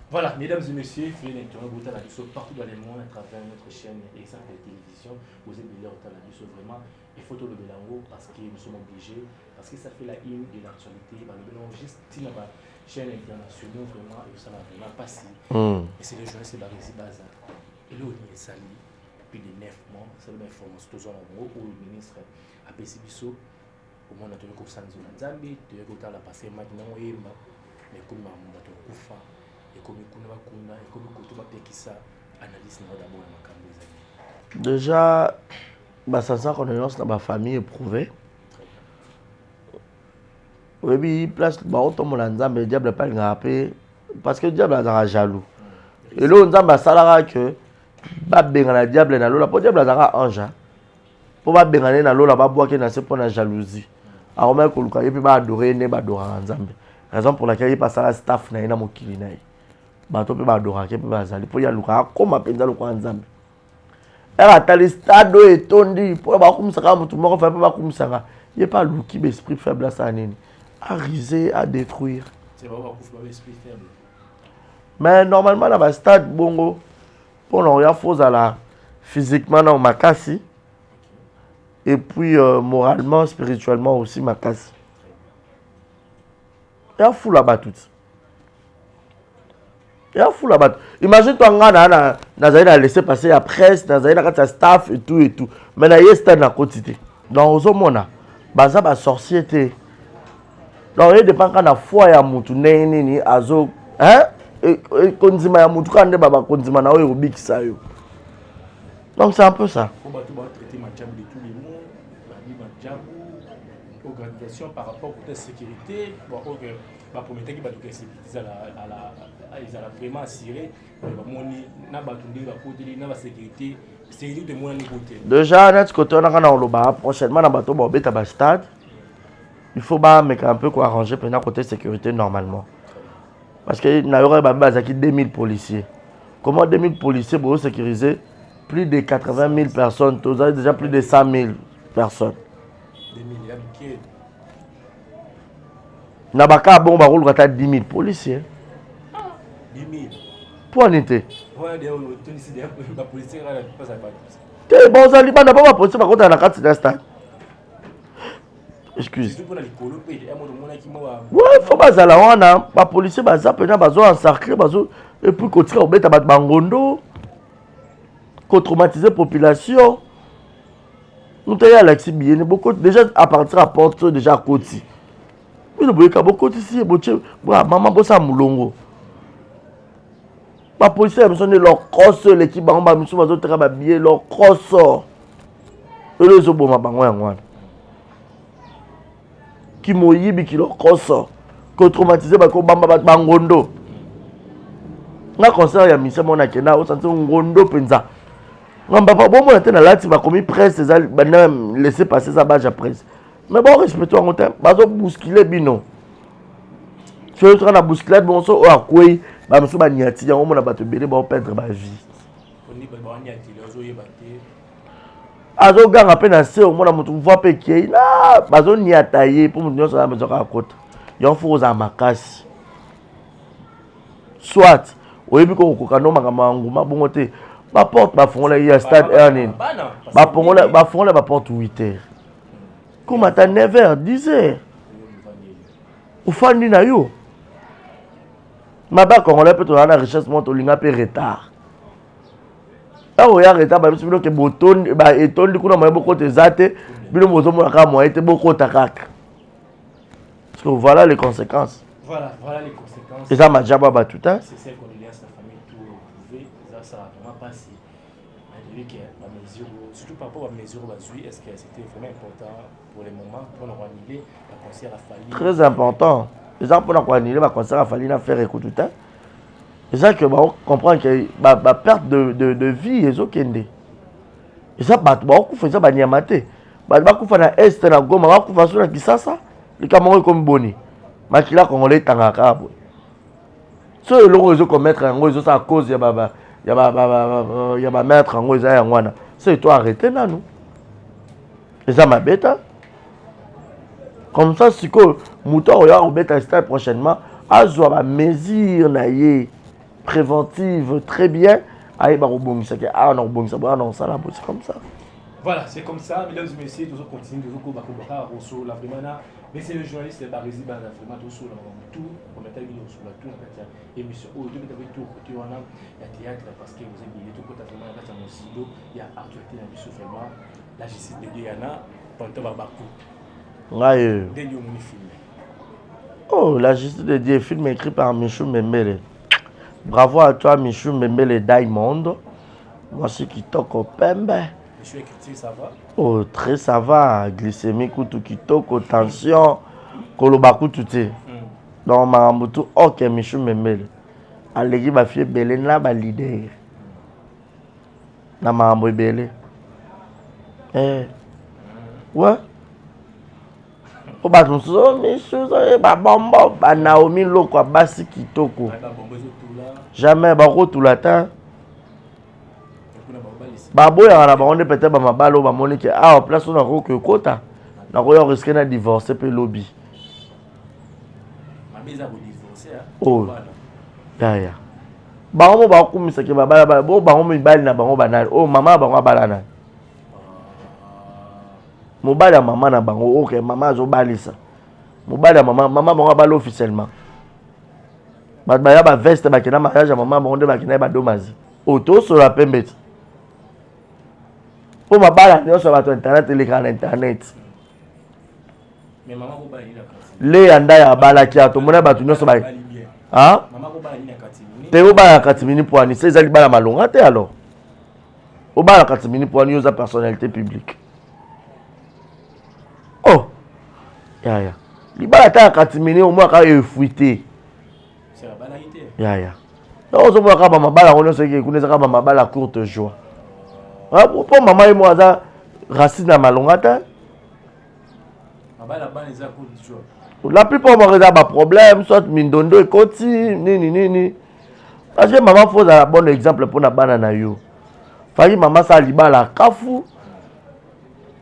Voilà, mesdames et messieurs, fidèles internautes, vous avez partout dans le monde à travers notre chaîne Exemple Télévision. Vous êtes bien au vraiment. Il faut le belango parce que nous sommes obligés, parce que ça fait la une de l'actualité. Bah, le belango juste la chaîne internationale, vraiment, et ça va vraiment passer. Et c'est le journaliste Barisi Baza. Et là, on est sali plus de 9 mois. Ça veut information, tout ça, où le ministre a biso. Omona toyei kosanzola Nzambe, toyei kotala pasteur Maki nango oyemba, mais ekomi makambo bato kokufa, ekomi kuna bakunda, ekomi koto bapekisa. Analyse na yo d'abord ya makambo ezali? Déjà, basansa condoléance na bafamille éprouvé. Oyebi place baotombola Nzambe, diable mpe alingaka mpe, parce que diable azalaka jaloux. Eloko Nzambe asalaka ke babengana diable na lola, mpo diable azalaka ange, mpo babengana ye na lola, babwaki na se mpo na jalousie. Akomaki koluka ye mpe baadorer ye nde baadoraka Nzambe. Raison pour laquelle ye mpe asala staff na ye na mokili na ye, bato mpe baadoraka ye mpe bazali, mpo ye alukaka akóma mpenza lokola Nzambe. Ere atali stade oyo etondi, mpo bakumisaka motu moko fa, mpe bakumisaka ye mpe, aluki baesprit faible, asala nini? Aruser, adétruire. Mais normalement na bastade bongo, mpona oya, fo ozala physiquement nao makasi, et puis moralement, spirituellement aussi makasi. Ya fula bato ti, ya fula bato. Imagine toi, nga na nazali na laisser passer ya presse, nazali na kati ya staff et tout et tout, mais na ye stade nakoti te. Donc ozomona baza basorcier te. Donc ye dépend kaka na foi ya mutu, ndenge nini azo, hein, kondima ya mutu kaka nde bakondima na oyo ekobikisa yo. Donc c'est un peu ça. Po bato batraité Maajabu de tous les mots, babi Maajabu organisation par rapport côté sécurité. Bon, oyo baprometaki bato ke sécurité ezala vraiment assuré, bamoni na bato ndenge bakoteli na basécurité, sécurité emonani kote. Déjà neti kote wana kaka na koloba, prochainement na bato baobeta bastade, il faut bameka un peu koarranger mpenza côté sécurité normalement, parce que nayoka babi bazalaki 2000 policiers. Comment 2000 policiers bozosécuriser plus de 80 000 personnes? Tozali déjà plus de 100 000 personnes. 2000 ya mike. Na baka bongo bakoluka ata 10 000 policiers. 10 000? Mpo ani te? Wana de otondisi bapolicier kaka na place ya bato. Te, bozali libanda mpo bapolicier bakotala na kati na stade, excuse. Surtout mpona likolo mpe ya moto omonaki mwa. Ouais, fo bazala wana, bapolicier baza mpenza, bazo encercle, bazo, et puis kotika kobeta bato bangondo, kotraumatiser population. Moto aye alakisi billet ne, bokoti déjà à partir ya porte, déjà akoti. Bino boyeka, bokotisi ye, botie mama, bosala molongo. Bapolisier ya biso nde lokoso eleki bango, bamisusu bazoteka babiye lokoso elo ezoboma bango yango wana kimoyibi kilokoso kotraumatize bakobamba bato bangondo nga concert ya mise moko nakenda osanti ngondo mpenza nga papa bomona te nalati bakomi presse eza banda laisse passer eza badge ya presse mais borespecte yango te bazobouscule bino soki soka na bousculade bongo so oyo akwei bamosusu baniati yango omona bato ebele baoperdre bavie azoganga mpe na se omona moto voi mpe ekei na bazoniata ye mpo moto nyonso aza besoin kaka kota yango fo kozala makasi soit oyebi kokokoka no makambo ya nguma bongo te baporte bafongolaki ya stade heure nini bafongola baporte 8 heures koma ata 9 heures 10 heures ofandi na yo mabe ya congolais mpe tozala na richesse moko tolinga mpe retard ntango oya retard babisi bino ke etondi kuna moye bokota eza te bino bozomona kaka moye te bokota kaka parce que voilà les conséquences. Voilà, voilà les conséquences. Eza majaba bato te. C'est celle qu'on la famille tout retrouver. Ça, ça a vraiment passé. Que surtout par rapport à mesures bazwi, est-ce que c'était vraiment important pour le moment pour nous annuler la concert à Fally? Très important. Eza mpona koannule baconcert ya Fally na faire ekutu te. Eza que bacomprendre que baperte de vie ezokende. Eza bato bakokufa, eza banyama te. Bato bakufa na Est na Goma, bakufa so na Kisasa, likambo yango ekomi boni? Makila congolais etangaka kaka boye. So eloko ezokomettre yango ezosala cause ya ba ya ba ba ya ba maître yango eza yango wana. So to arrêter nanu. Eza mabe ta. Comme ça sikoyo moto akoya kobeta stade prochainement azwa ba mesure na ye préventive très bien ayeba kobongisa ke awa na kobongisa boye awa na kosala boye, c'est comme ça. Voilà, c'est comme ça, mesdames et messieurs, toujours continue, toujours ko bako baka rosso la vraiment na mais c'est le journaliste Barezi Bana vraiment tout sur la tout on met vidéo sur la tout en fait émission oyo tout avec tout côté wana ya théâtre parce que vous avez bien tout côté vraiment la kati ya mozindo ya actualité na biso vraiment la justice de Dieu yana tonton Babaku. Ngai. Ndenge omoni film. Oh, la justice de Dieu, film écrit par Michou Membele. Bravo à toi Michou Membele Diamond. Mwasi kitoko pembe. Michou écriture, ça va? Oh, très ça va. Glycémie kutu kitoko, tension, koloba kutu te. Donc makambo tout ok Michou Membele. Aleki ba fille ebele na ba leader. Na makambo ebele. Eh. Ouais. Po bato mosusu oh, Michou babombo ba Naomi Lokwa basi kitoko. Jamais bakotula ta. Baboyaka na bango nde peut-être bamabala oyo bamoni ke awa place oyo nakoki kokota nakoya risque na divorce mpe lobi. Oyo yaya bango mo bakumisaki babalabala bo bango mibali na bango banani oyo mama na bango abala nani mobali ya mama na bango oke mama azobalisa mobali ya mama mama bango abala officiellement bato baya baveste bakenda mariage ya mama bango nde bakenda ye badomazi oyo tosola pembe ti mpo mabala nyonso ya bato ya internet elekaka na internet. Leya Ndaya abalaki awa tomona bato nyonso ba te obala na katimini poani se eza libala malonga te alors obala na katimini poani yo oza personnalité publique oh yaya libala ata ya katimini omonaka efuite yaya donc ozomona kaka bamabala yango nyonso eke kuna eza kaka bamabala courte joie mpo mama ye moko aza racine ya malonga te. La plupart moko eza baproblème soit mindondo ekoti nini nini parce que mama fo ozala bon exemple mpona bana na yo. Faki mama asala libala kafu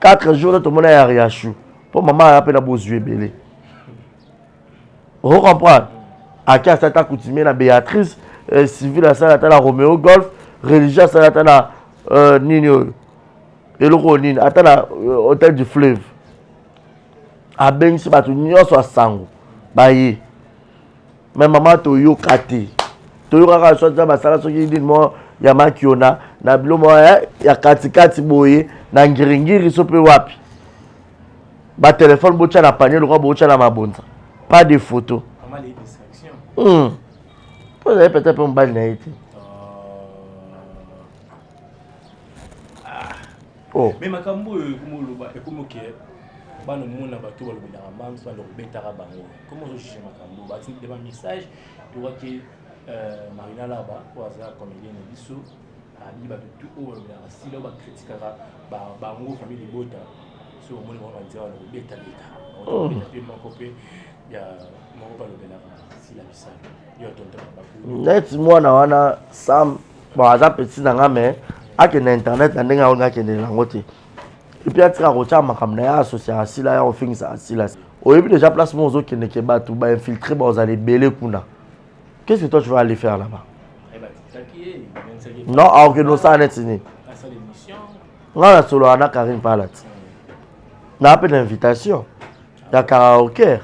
4 jours tomona ya riachu mpo mama aya mpe na bozwi ebele. Ozo comprendre? Aki asala ata coutumier na Béatrice, civil asala ata na Romeo Golf, religieux asala ata na nini oyo eloko oyo nini ata na hôtel du fleuve. Abengisi bato nyonso ya sango baye. Mais mama toyoka te. Toyoka kaka soit basala soki nini moko ya makiona na bilo moko ya katikati boye na ngiringiri so mpe wapi. Ba téléphone botya na panier lokola botya na mabonza. Pas de photo. Po ezali peut-être mpe mobali na ye te. Oh. Mais makambo oyo ekomi oloba ekomi oke bana omona bato balobelaka mams bana kobetaka bango comment ozojuge makambo batindi ba message tokaki euh, marina laba oyo aza comédien na biso abi bato tu oyo balobelaka sila oyo bakritikaka bango famille libota so omoni bango banzela wana kobetabeta oh. beta mpe moko mpe ya moko balobelaka sila bisalo yo tonto baku neti mwana wana sam bon aza petit na nga mais akende na internet na ndenge aolinga akendela yango te epuis atika kotya makambo na ye asociaka sila ya kofingisa sila oyebi déjà place moko ozokende ke bato bainfiltre bazala ebele kuna Qu'est-ce que toi tu vas aller faire là-bas Non, akokende osala neti nini ngai nasololaka na Karine Pala ti naa mpe na invitation ya karaoke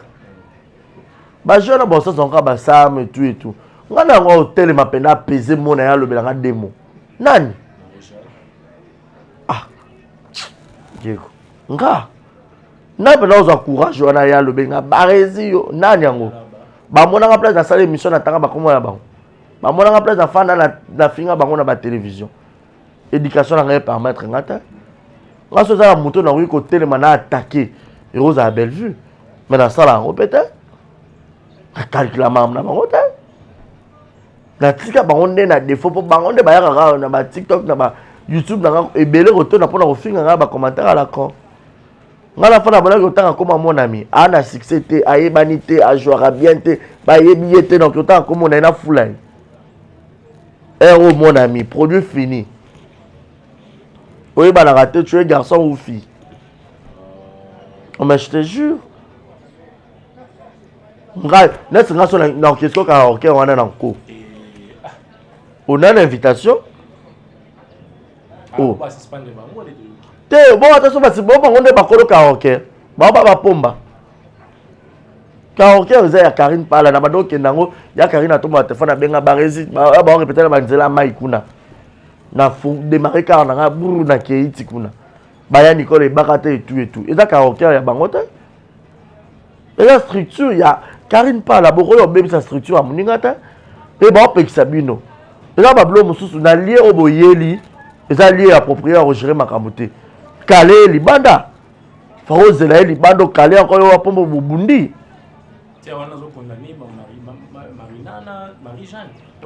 bajeune na banso zonka basam etu etu ngai na yango otelema mpenza apese mona ye alobela nga demo nani ah diego nga nani mpenza ozwa courage wana ye alobi nga barezi yo nani yango bamonaka place nasala émission natanga bakombo na bango bamonaka place nafanda nafinga bango na batelevizio éducation na ngai epermettre nga te nga so eza na moto nakoki kotelema na atake ekozala belle vue mais nasala yango mpe te nakalkula makambo na bango te natika bango nde na défaut mpo bango nde bayaka kaka na ba tiktok na ba youtube na nga ebele kotonda mpo na kofinga ngai bacommentaire à la con ngai na fana bonaki kotanga koma monami aa na succès te ayebani te ajouaka bien te bayebi ye te donc otanga komona ye na fula ye heure oyo monami produit fini oyebanaka te tu es garçon ou fille oh, mais je te jure ngai neti ngai so na orchestre karaoke wana na nko ona na invitation oh. te bongo ata so basi bo bango nde bakolo karaoke bango ba bapomba karaoke eza ya Karine Pala na bando okende yango ya Karine atomba telefone abenga barezi bango repete na banzela mai kuna na démarre kaka na ngai brr na keiti kuna baya Nicole ebaka te etu etu eza karaoke ya bango te eza structure ya Karine Pala bokoki kobebisa structure ya moninga te mpe baopekisa bino eza babilo mosusu na lie oyo boyeli eza lie ya approprié ya kogere makambo te kale ye libanda fakozela ye libanda okale yango yo wapombo bobundi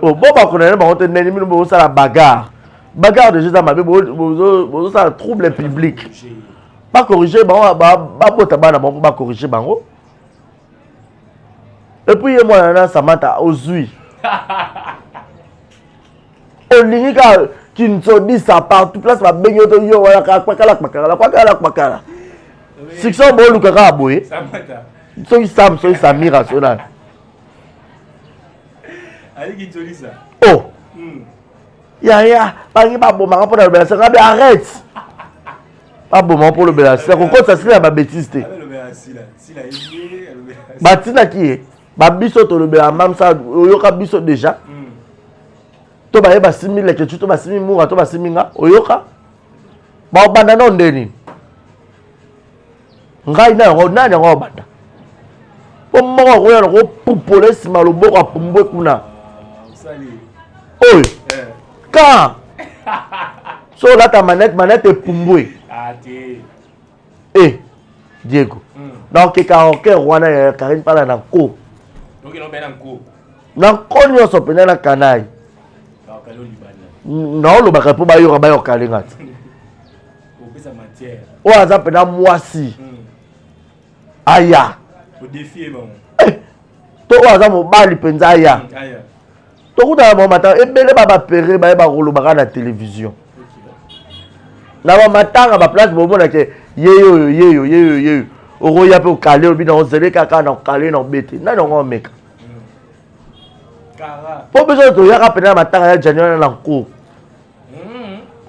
oh, bo bakondane bango te ndenge bino bozosala bagarre bagarre deja eza mabe bozosala trouble public bacorrige bango babota bana bango bacorrige bango epuis ye mwana na samantha ozwi olingi kaka kinzodisa partout place babengi yo to yo wana kaka kpakala kpakala kpakala kpakala succès boluka kaka boye soki sam soki samira so nani oh hmm. yaya bangi babomaka mpo na lobela sanga be arrête baboma mpo olobela sila kokotisa sila ya babétise te batindaki ye babiso tolobela mamsa oyoka biso déjà hmm. to baye basimbi lekecu to basimbi mura to basimbi nga oyoka baobanda nao nde nini ngai na yango nani yango aobanda mpo moko akoya na kopupola nsima loboko apumbwe kuna ah, oyo eh. ka so olata manete manete epumbwe ah, e eh, diego hmm. nakokeka roker wana ya karine pala na nko na nko nyonso mpenza na kanai naolobaka mpo bayoka bayoka lenga ti oyo aza mpenza mwasi hmm. aya eh, to oyo aza mobali mpenza aya hmm, tokutana bango matanga ebele ba bapere baye bakolobaka na télévision na bamatanga baplace bomona ke yeyo oyo yeyo yeyo yeyo okoya mpe okale obi na ozele kaka na okale na obete nani yango omeka mpo biso toyaka mpena na matanga ya jani wana na nko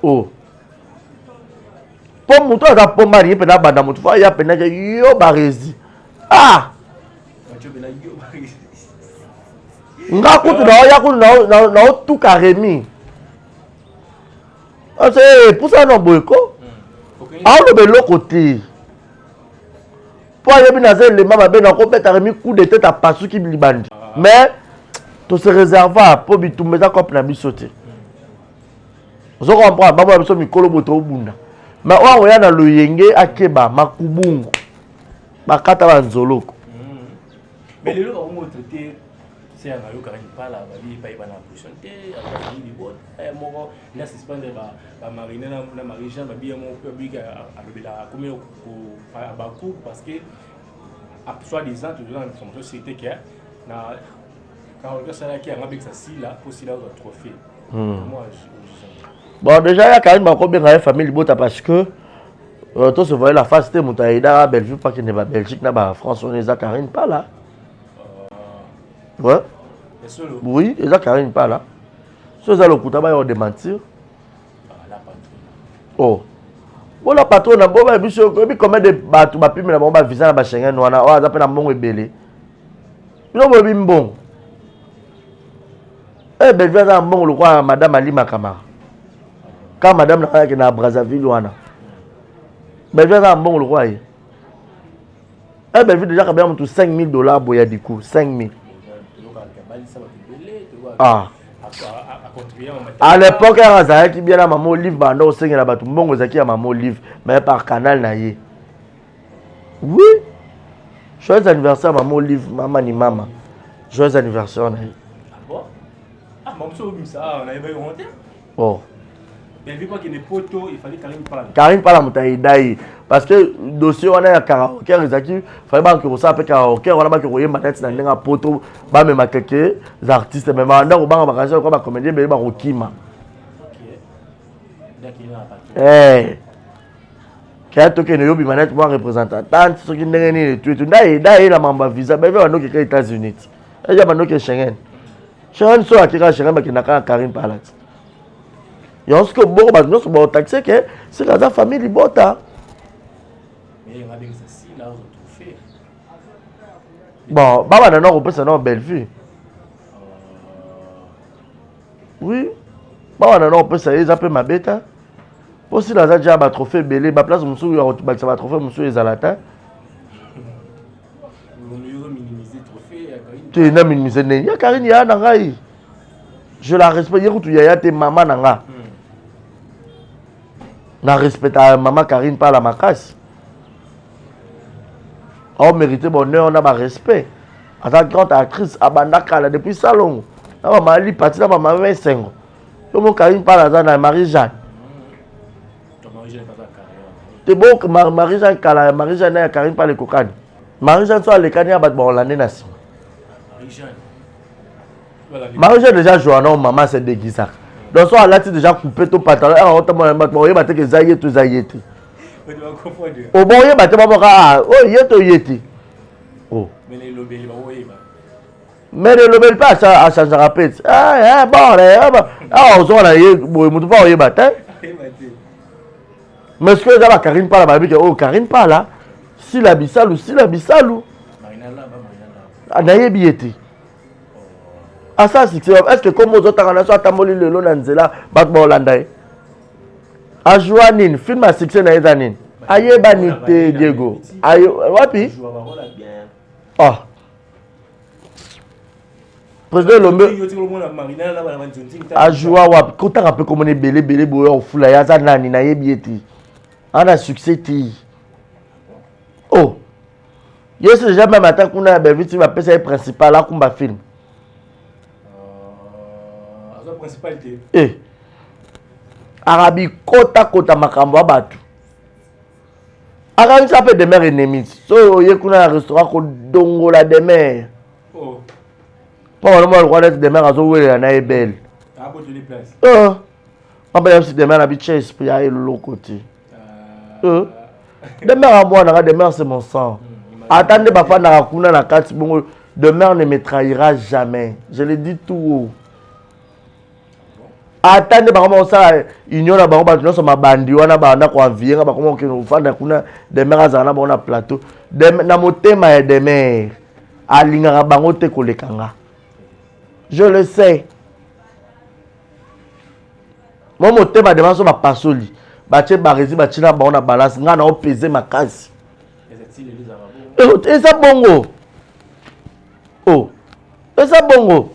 o oh. mpo moto aza pomba alingi mpena abanda moto fo aya mpena ke yo barezi ah nga kutu naoya kutu naotuka remi ase pusa na boye ko hmm. aoloba eloko te mpo ayebi naza elema mabe nakobeta remi coup de tete apasuki libandi ah. mais tose réserva mpo bitumba eza cope na biso te ozo comprendre bamona biso mikolo boye tobunda. Mais oyo akoya na loyenge akeba makubungu bakata banzoloko. Mais lelo bakongo traité se ya nayo Karine Pala babi epai bana position te azali libota eh, moko na suspendre ba ba Marina na, na Marie Jean babi moko pe babi alobela akomi ko baku parce que soit disant toujours na information c'était que na quand asalaki yango abekisa Sila po Sila azwa trophée. Moi Bon, déjà, ya Karine bakobenga ye famille libota parce que euh, to se voyait la face te moto ayedaka Bellevue mpo akende ba Belgique na ba France wana eza Karine Pala. Ouais. Oui, eza Karine Pala. So eza lokuta baya démentir. Oh. Bola patron na boba biso oyebi combien de bato bapimela bango ba visa na ba Schengen wana oyo aza mpe na mbongo ebele. Bino boyebi mbongo. Eh Bellevue aza na mbongo lokola madame Alima Kamara. Ka madame na yake na Brazzaville wana. Bellevue aza na mbongo lokola ye. Eh Bellevue déjà kabela mutu 5000 dollars boya du coup 5000. Ah. À l'époque azalaki bien na mama Olive banda osengela bato mbongo ezalaki ya mama Olive mais par canal na ye. Oui. Joyeux anniversaire maman Olive, mama ni mama. Joyeux anniversaire na ye. Ah bon? Ah, maman so obimisa ah, na yeba yo te. Oh. Bellevue pas kende poto, il fallait Karine Pala. Karine Pala moto ayeda ye parce que dossier wana ya karaoke ezalaki fallait bakoki kosala mpe karaoke wana bakoki koyemba neti na ndenge ya poto bamema quelques artistes mais banda kobanga bakanisi lokola bacomédien ebele bakokima. Eh. Kaya tokende yo bima neti mwa représentante soki ndenge nini etu etu nda ye da ye na mambo ya visa bebe bandoki ka États-Unis ti eja bandoki Schengen Schengen so akeka Schengen bakenda kaka Karine Pala ti yango soki oboko bato nyonso baotaxe ke sika aza famille libota bon babanda na kopesa nao Bellevue oui babanda na kopesa ye eza mpe mabe te mpo sila aza deja batrophée ebele baplace mosusu ya kobakisa batrophée mosusu ezala te te na minimise ndenge ya Karine yaya na ngai je la respecte ye kutu yaya te mama na nga na respecta mama Karine Pala makasi ao mérite bonheur na barespect aza grande actrice abanda kala depuis salongo na bamama lipati na bamama esengo yo mo Karine Pala aza na Marie Jeanne te bo Marie Jeanne kala Marie Jeanne na ya Karine Pala ekokani Marie Jeanne so alekani ya bato bakolande na nsima Marie Jeanne déjà joa na mama se déguisaka donc so alati déjà coupe to pantalon aka otambola bato bakoyeba te ke eza ye to eza ye te oboyeba te baboka oyo ye to ye te oh. Mais elobeli mpe achangeaka mpe ti ah, eh, bon eh, awa ozonga na ye boye motu mpe akoyeba te mais soki eza ba Karine Pala bayebi ke oyo oh, Karine Pala sila bisalu sila bisalu ah, nayebi ye te asala succès est ce que kombo ozotanga na so atamboli lelo na nzela bato baolanda ye ajoua nini film ya succès na ye eza nini ayebani te Diego wapi ah président elombe ajoua wapi kotanga mpe komona ebele ebele boye ofula ye aza nani nayebi ye te ana succès te oh ye se déjà meme ata kuna ya Bellevue ti bapesa ye principal akumba film eh arabi kota kota makambo ya bato akangisa mpe demer ennemi so oye kuna na restaurant kodongola demer mpo balomona lokola neti demer azowelela na ye bele papa ya biso demer na bitia esprit ya eloko te demer amwana nga demer c'est mon sang ata nde bafandaka kuna na kati bongo demer ne me trahira jamais je le dis tout haut ata nde bango bakosala union na bango bato nyonso mabandi wana banda koenvie nga bakoma kokende kofanda kuna demer azala na bango na plateau na motema ya demer alingaka bango te koleka nga je le sais mo motema demer so bapasoli batie baresi batie na bango na balance nga na opese makasi eza bongo o eza bongo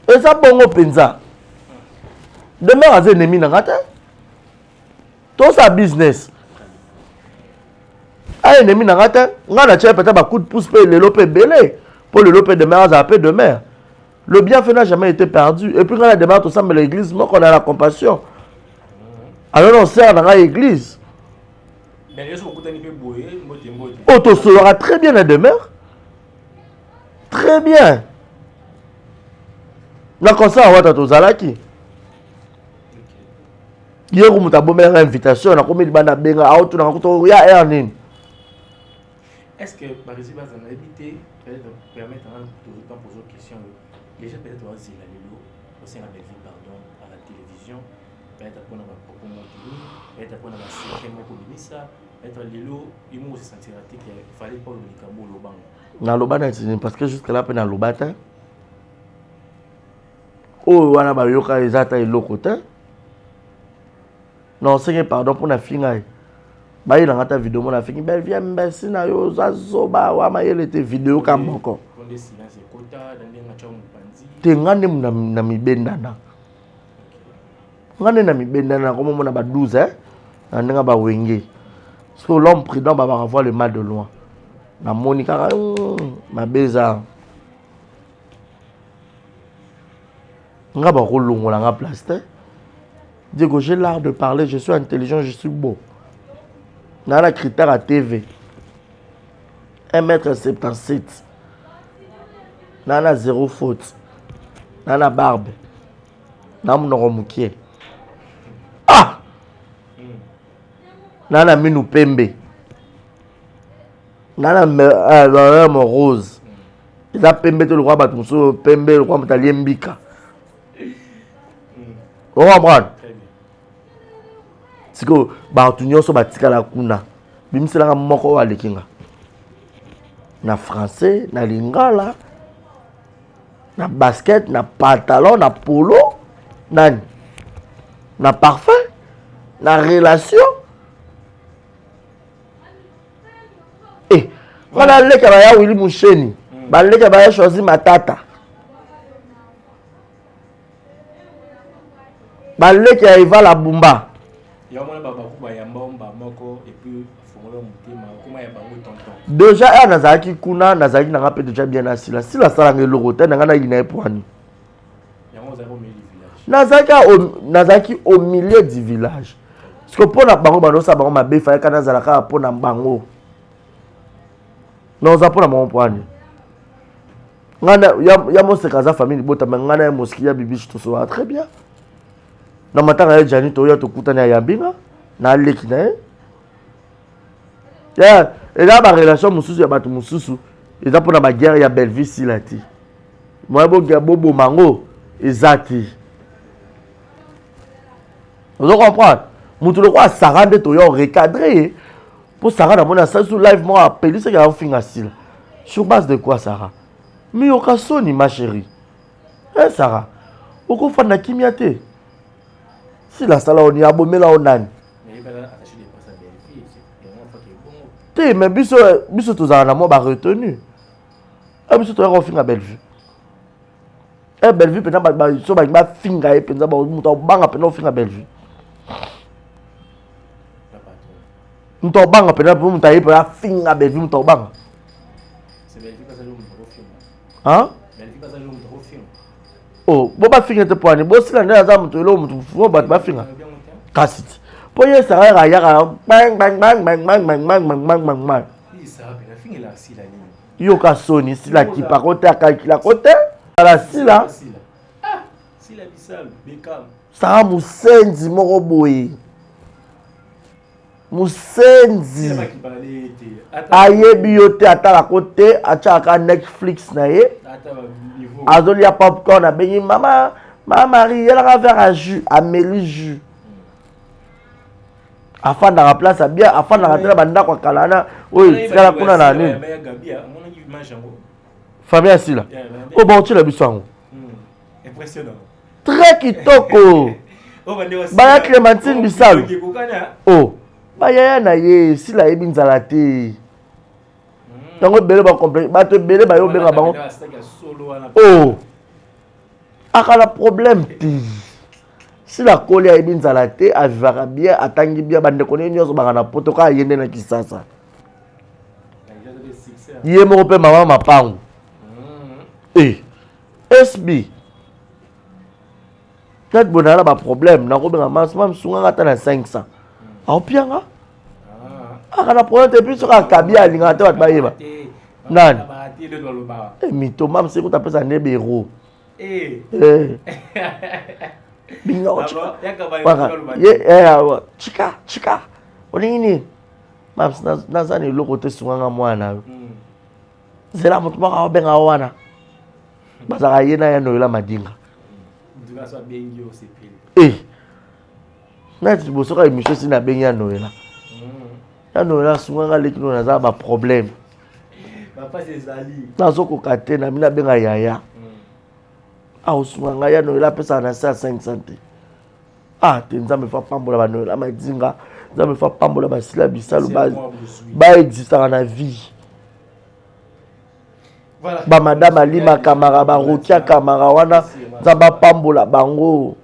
eza bongo mpenza demer aza ennemi na nga te. Tosala business. A ennemi na nga te, nga na tia peut-être ba coup de pouce pe lelo pe ebele. Po lelo pe demeure azala pe demeure. Le bienfait n'a jamais été perdu. Et puis nga na demeure tosambela église moko na la compassion. Alors on sert na nga église. Oyo tosololaka très bien na demeure. Très bien. Na concert wata tozalaki. Ye ko moto abomelaka invitation nakomi libanda abenga aotunaka kutu ya heure nini. Est-ce que Barisi Baza nayebi te peut-être permettre nga pas poser question déjà peut-être bazela lelo osenga Bellevue pardon à la télévision peut-être mpona ba propos moko peut-être mpona ba secret moko bimisa peut-être lelo yo moko se sentira te que fallait pas oloba likambo olobango. Naloba na tini parce que jusque là mpe naloba te oyo wana bayoka eza ata eloko te na osenge pardon mpo na finga ye bayelanga ata video mona afingi bellevie mbesi na yo oza zoba wa mayele te video ka moko te nga nde na mibendana nga nde na mibendana nakomomona ba 12 eh? na ndenge bawenge parce que l'homme prudent babaka voir le mal de loin namoni kaka hmm, mabe eza nga bakolongola nga place te Diego j'ai l'art de parler je suis intelligent je suis beau naa na critère ya tv 1m77 naa na zéro faute naa na barbe na monoko mokie ah naa na minu pembe naa na eh, rose eza pembe te lokola bato mosusu pembe lokola moto alie mbika ocomprendre sikoyo bato nyonso batikala kuna bimiselaka moko oyo aleki nga na français na lingala na basket na pantalon na polo nani na parfum na relation eh nga naleka baya wili musheni hmm. baleka baya choisi matata baleki ya eva la bumba deja heure nazalaki kuna nazalaki nanga mpe deja bien na sila sila asalanga eloko te nanga nayina ye poani nazalaki au milieu du village parce que mpo na bango bandosala bango mabe fayaka nazala kaka mpo na bango naoza mpo na bango mpo ani ngai ya, ya moseka aza famille libota me ngai na ye moski ya bibiche tosolaka très bien na matanga ya jani toya tokutani ayambi nga na aleki na ye ya eza barelation mosusu ya bato mosusu eza mpona baguerre ya bellevue sila te moya boboma yango eza te ozo comprendre moto lokola sara nde toya recadre ye mpo sara namoni asali su live moko apelisaki aofinga sila sur base de quoi sara miyoka soni ma chérie eh sara okofanda kimia te sila asala oni abomela o nani te mais biso biso tozala na mwa baretenu eh, biso toyaka kofinga bellevue eh bellevue mpenza so balingi bafinga ye mpenza moto akobanga mpenza kofinga bellevue moto akobanga mpenza mpo moto aye mpenza afinga bellevue moto akobanga oh bo bafinga te mpo ani bosila nde aza moto eloko moto fo bato bafinga kasi ti mpo ye esaka yaka ayaka bang bang bang bang bang bang bang bang bang bang bang yoka soni sila akipako te akalkilako te ala sila saka mosenzi moko boye mosenzi ayebi yo te atalako te atyaka netflix na ye azolia popcorn abengi mama mama marie yelaka verre ya jus ameli jus afandaka place ya bien afandaka te na bandako ya kala wana oyo etikala kuna na nini famille ya sila oyo baotyela biso yango hmm. très kitoko baya clémentine bisalu o oh, bayaya na ye sila ayebi nzala te hmm. yango ebele bacomplexe bato ebele baye obenga bango o oh, akala problème te. Sila akoli ayebi nzala te, avivaka bien, atangi bien, bandeko ne nyonso baka na poto kaka ye nde na Kisasa. Ye moko mpe mama mapangu. Mm. Eh, SB. Peut-être bonala na ba problème, nakobenga mas mam sunganga ata na 500. Mm. Aopianga? Ah. Aka na problème te puis soki akabi alingaka te bato bayeba. Nani? Eh, mito mam sekuta apesa nde bero. Eh. Eh. Binga eh, chika chika olingi nini mams naza na eloko te sunganga mwana na yo hmm. zela moto moko aobenga wana bazalaka ye na ya noela madinga eh. nati liboso kaka émission esi nabengi ya noela hmm. ya noela asunganga leki no naza baproblème nazokoka te na bino abenga yaya hmm. akosunga ngai ya noela apesaka na se ya 500 te ah te nzambe fo apambola banoela madinga nzambe fo apambola basila bisalu baexistaka na vie bamadame alima kamara barokia kamara wana nzambe apambola bango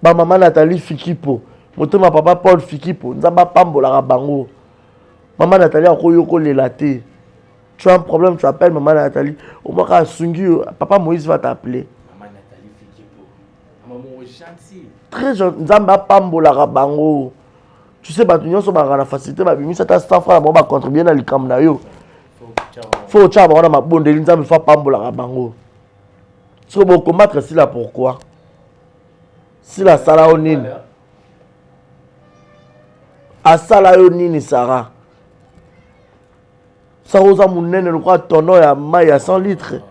Ba mama Nathalie Fikipo, motema papa Paul Fikipo, Nzambe apambolaka bango. Mama Nathalie akoyo kolela te. Tu as un problème, tu appelles maman Nathalie. Au moins asungi yo, papa Moïse va t'appeler. Maman Nathalie Fikipo. Maman gentil. Très gentil. Nzambe apambolaka bango. Tu sais bato nyonso bakaka na facilité babimisa ata 100 francs na bango bacontribue na likambo na yo. Faut otya bango na mabondeli Nzambe fo apambolaka bango. Soki bocombattre sila pourquoi? Sila asala yo nini? Asala yo nini Sarah? Sarah oza munene lokola tonneau ya mai ya 100 litres.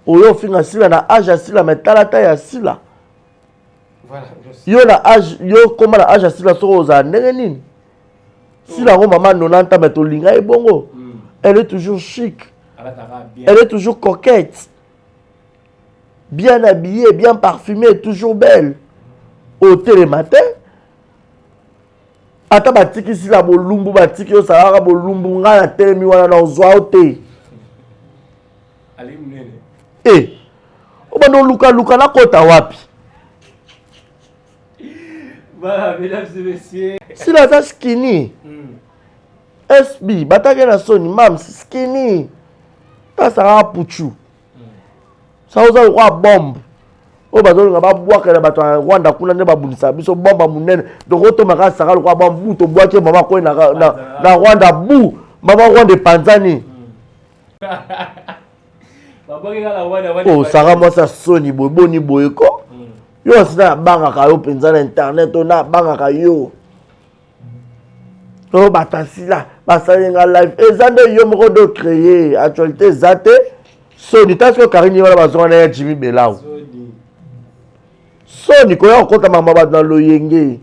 Oyo ofinga Sila na age ya Sila mais tala taille ya Sila. Yo na age yo koma na age ya Sila soki ozala ndenge nini? Sila yango mama 90 ans mais tolinga ye bongo. Hmm. Elle est toujours chic. Elle est toujours coquette. Bien habillée, bien parfumée, toujours belle. Otelema te. Ata batiki sila bolumbu batiki yo salaka bolumbu ngai natelemi wana na ozwa yo te. Eh, obanda olukaluka nakota wapi? Voilà, mesdames et messieurs. Sila aza skinny. Mm. SB, batake na soni, mams, skinny. Tasaka puchu. Sa oza lokola bombe oyo bazolinga babwakela bato ya rwanda kuna nde babundisaka biso bombe ya monene donc otoma kaka saka lokola bombe bu tobwaki mama kwe na, na, na rwanda bu mama rwanda epanzani oh, saka mwasi ya soni boye boni boye ko hmm. yo asi nabangaka yo mpenza na internet oyo nabangaka yo oyo bato asila basali nga live eza nde yo moko do créer actualité eza te soni ta soki karine wana bazonga na ya jimmy belau soni koya kokota mama bato na loyenge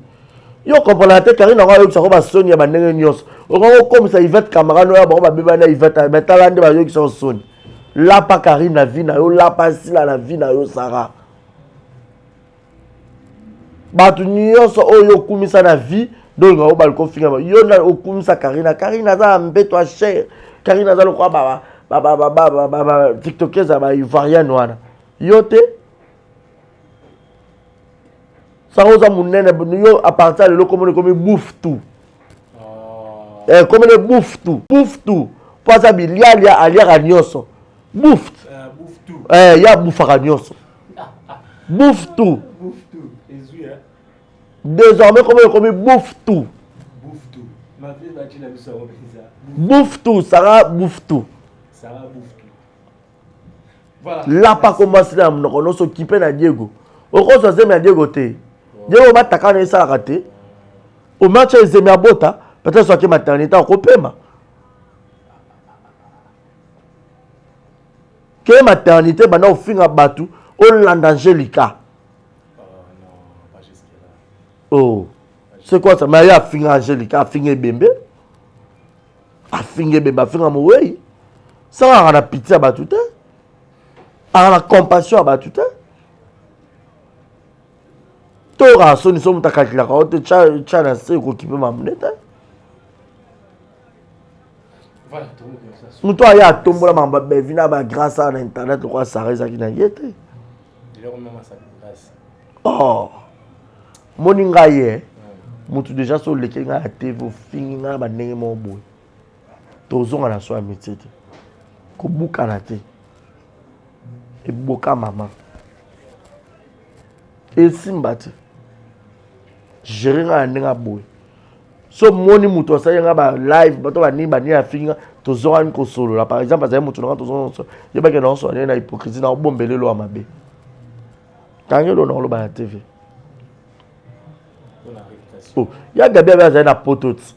yo comprendre te karine yango ayokisa ko basoni ya bandenge nyonso okoki kokomisa ivete camarade oyo bango babeba na ivete me tala nde bayokisa yo soni lapa karine na vie na yo lapa sila na vie na yo sara bato nyonso oyo okumisa na vie donc yango bali kofingama yo na okumisa karina karina aza na mbeto ya cher karina aza lokola tiktokese ya baivoirienne wana yo te sango oza monene yo apartir ya lelo komona ekomi bouffe tout oh. eh, komona bouffe tout bouffe tout mpo aza bilialia aliaka nyonso bouffe euh, eh, ye abufaka nyonso bouffe tout désormais komona ekomi bouffe tout bouffe tout sara bouffe tout lapa kombo asila na monoko nyonso okipe na diego okozwa zemi ya diego te diego bataka na esalaka te omatya ezemi abota peut-être soki maternité akopema ke maternité banda kofinga bato olanda angelica oh c'est quoi ça mais ye afinga angelica afinga ebembe afinga ebembe afinga mowei sangaka na pitié ya bato te aka na compassion ya bato te toyokaka soni so moto akalkulaka yo te tya na se ekokipe mamune te moto aya atombola makambo ya bevi na bagrace awa na internet lokola sara ezalaki na ye te. Oh moni ngai ye mutu deja so oleki ngai na tv ofingi ngai na bandenge moko boye tozonga na so ya mitie te kobukana te eboka mama esimba te gere ngai na ndenge ya boye so moni moto asali nga ba live bato banini banini afingi nga tozongani kosolola par exemple azali moto na nga tozongani yebaki na osola nde na hypocrisie na obombela elo ya mabe kanga elo na oloba na tv oh, ya gabi abe azali na poto ti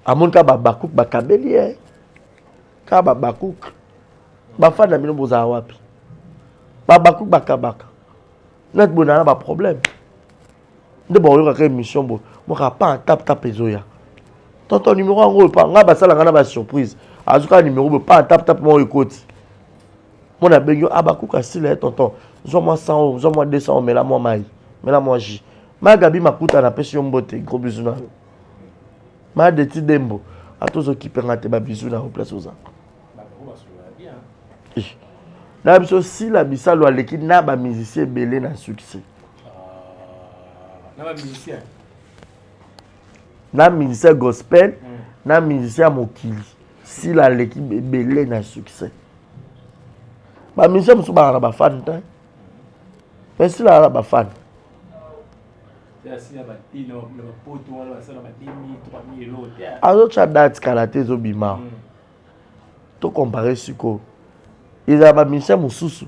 amoni kaka babakuk bakabeli ye kaka babakuk bafani na bino bozala wapi babakuk bakabaka nati boye na baproblème nde bakoyokaka émission boye moka pan tap tap ezoya tonton numéro yango oyo pa ngai basala ngai na basurprise azwi kaka numéro boye pan tap tap moko ekoti mona abengi yo abakuka ah, sila ye tonton zwa mwa 100 oyo zwa mwa 200 oyo mela mwa mai mela mwa jus ma gabi makuta napesi yo mbote gros bisou na yo ma deti dembo ata ozokipe nga te babizu na yo place oza na biso sila bisalu aleki na bamusicien ebele na succès ah, na musicien gospel mm. na musicien ya mokili sila aleki ebele na succès bamusicien mosusu baka na bafane te mais sila na bafane azotya date kala te ezobima mm. tocompare sikoyo ezala bamusicien mosusu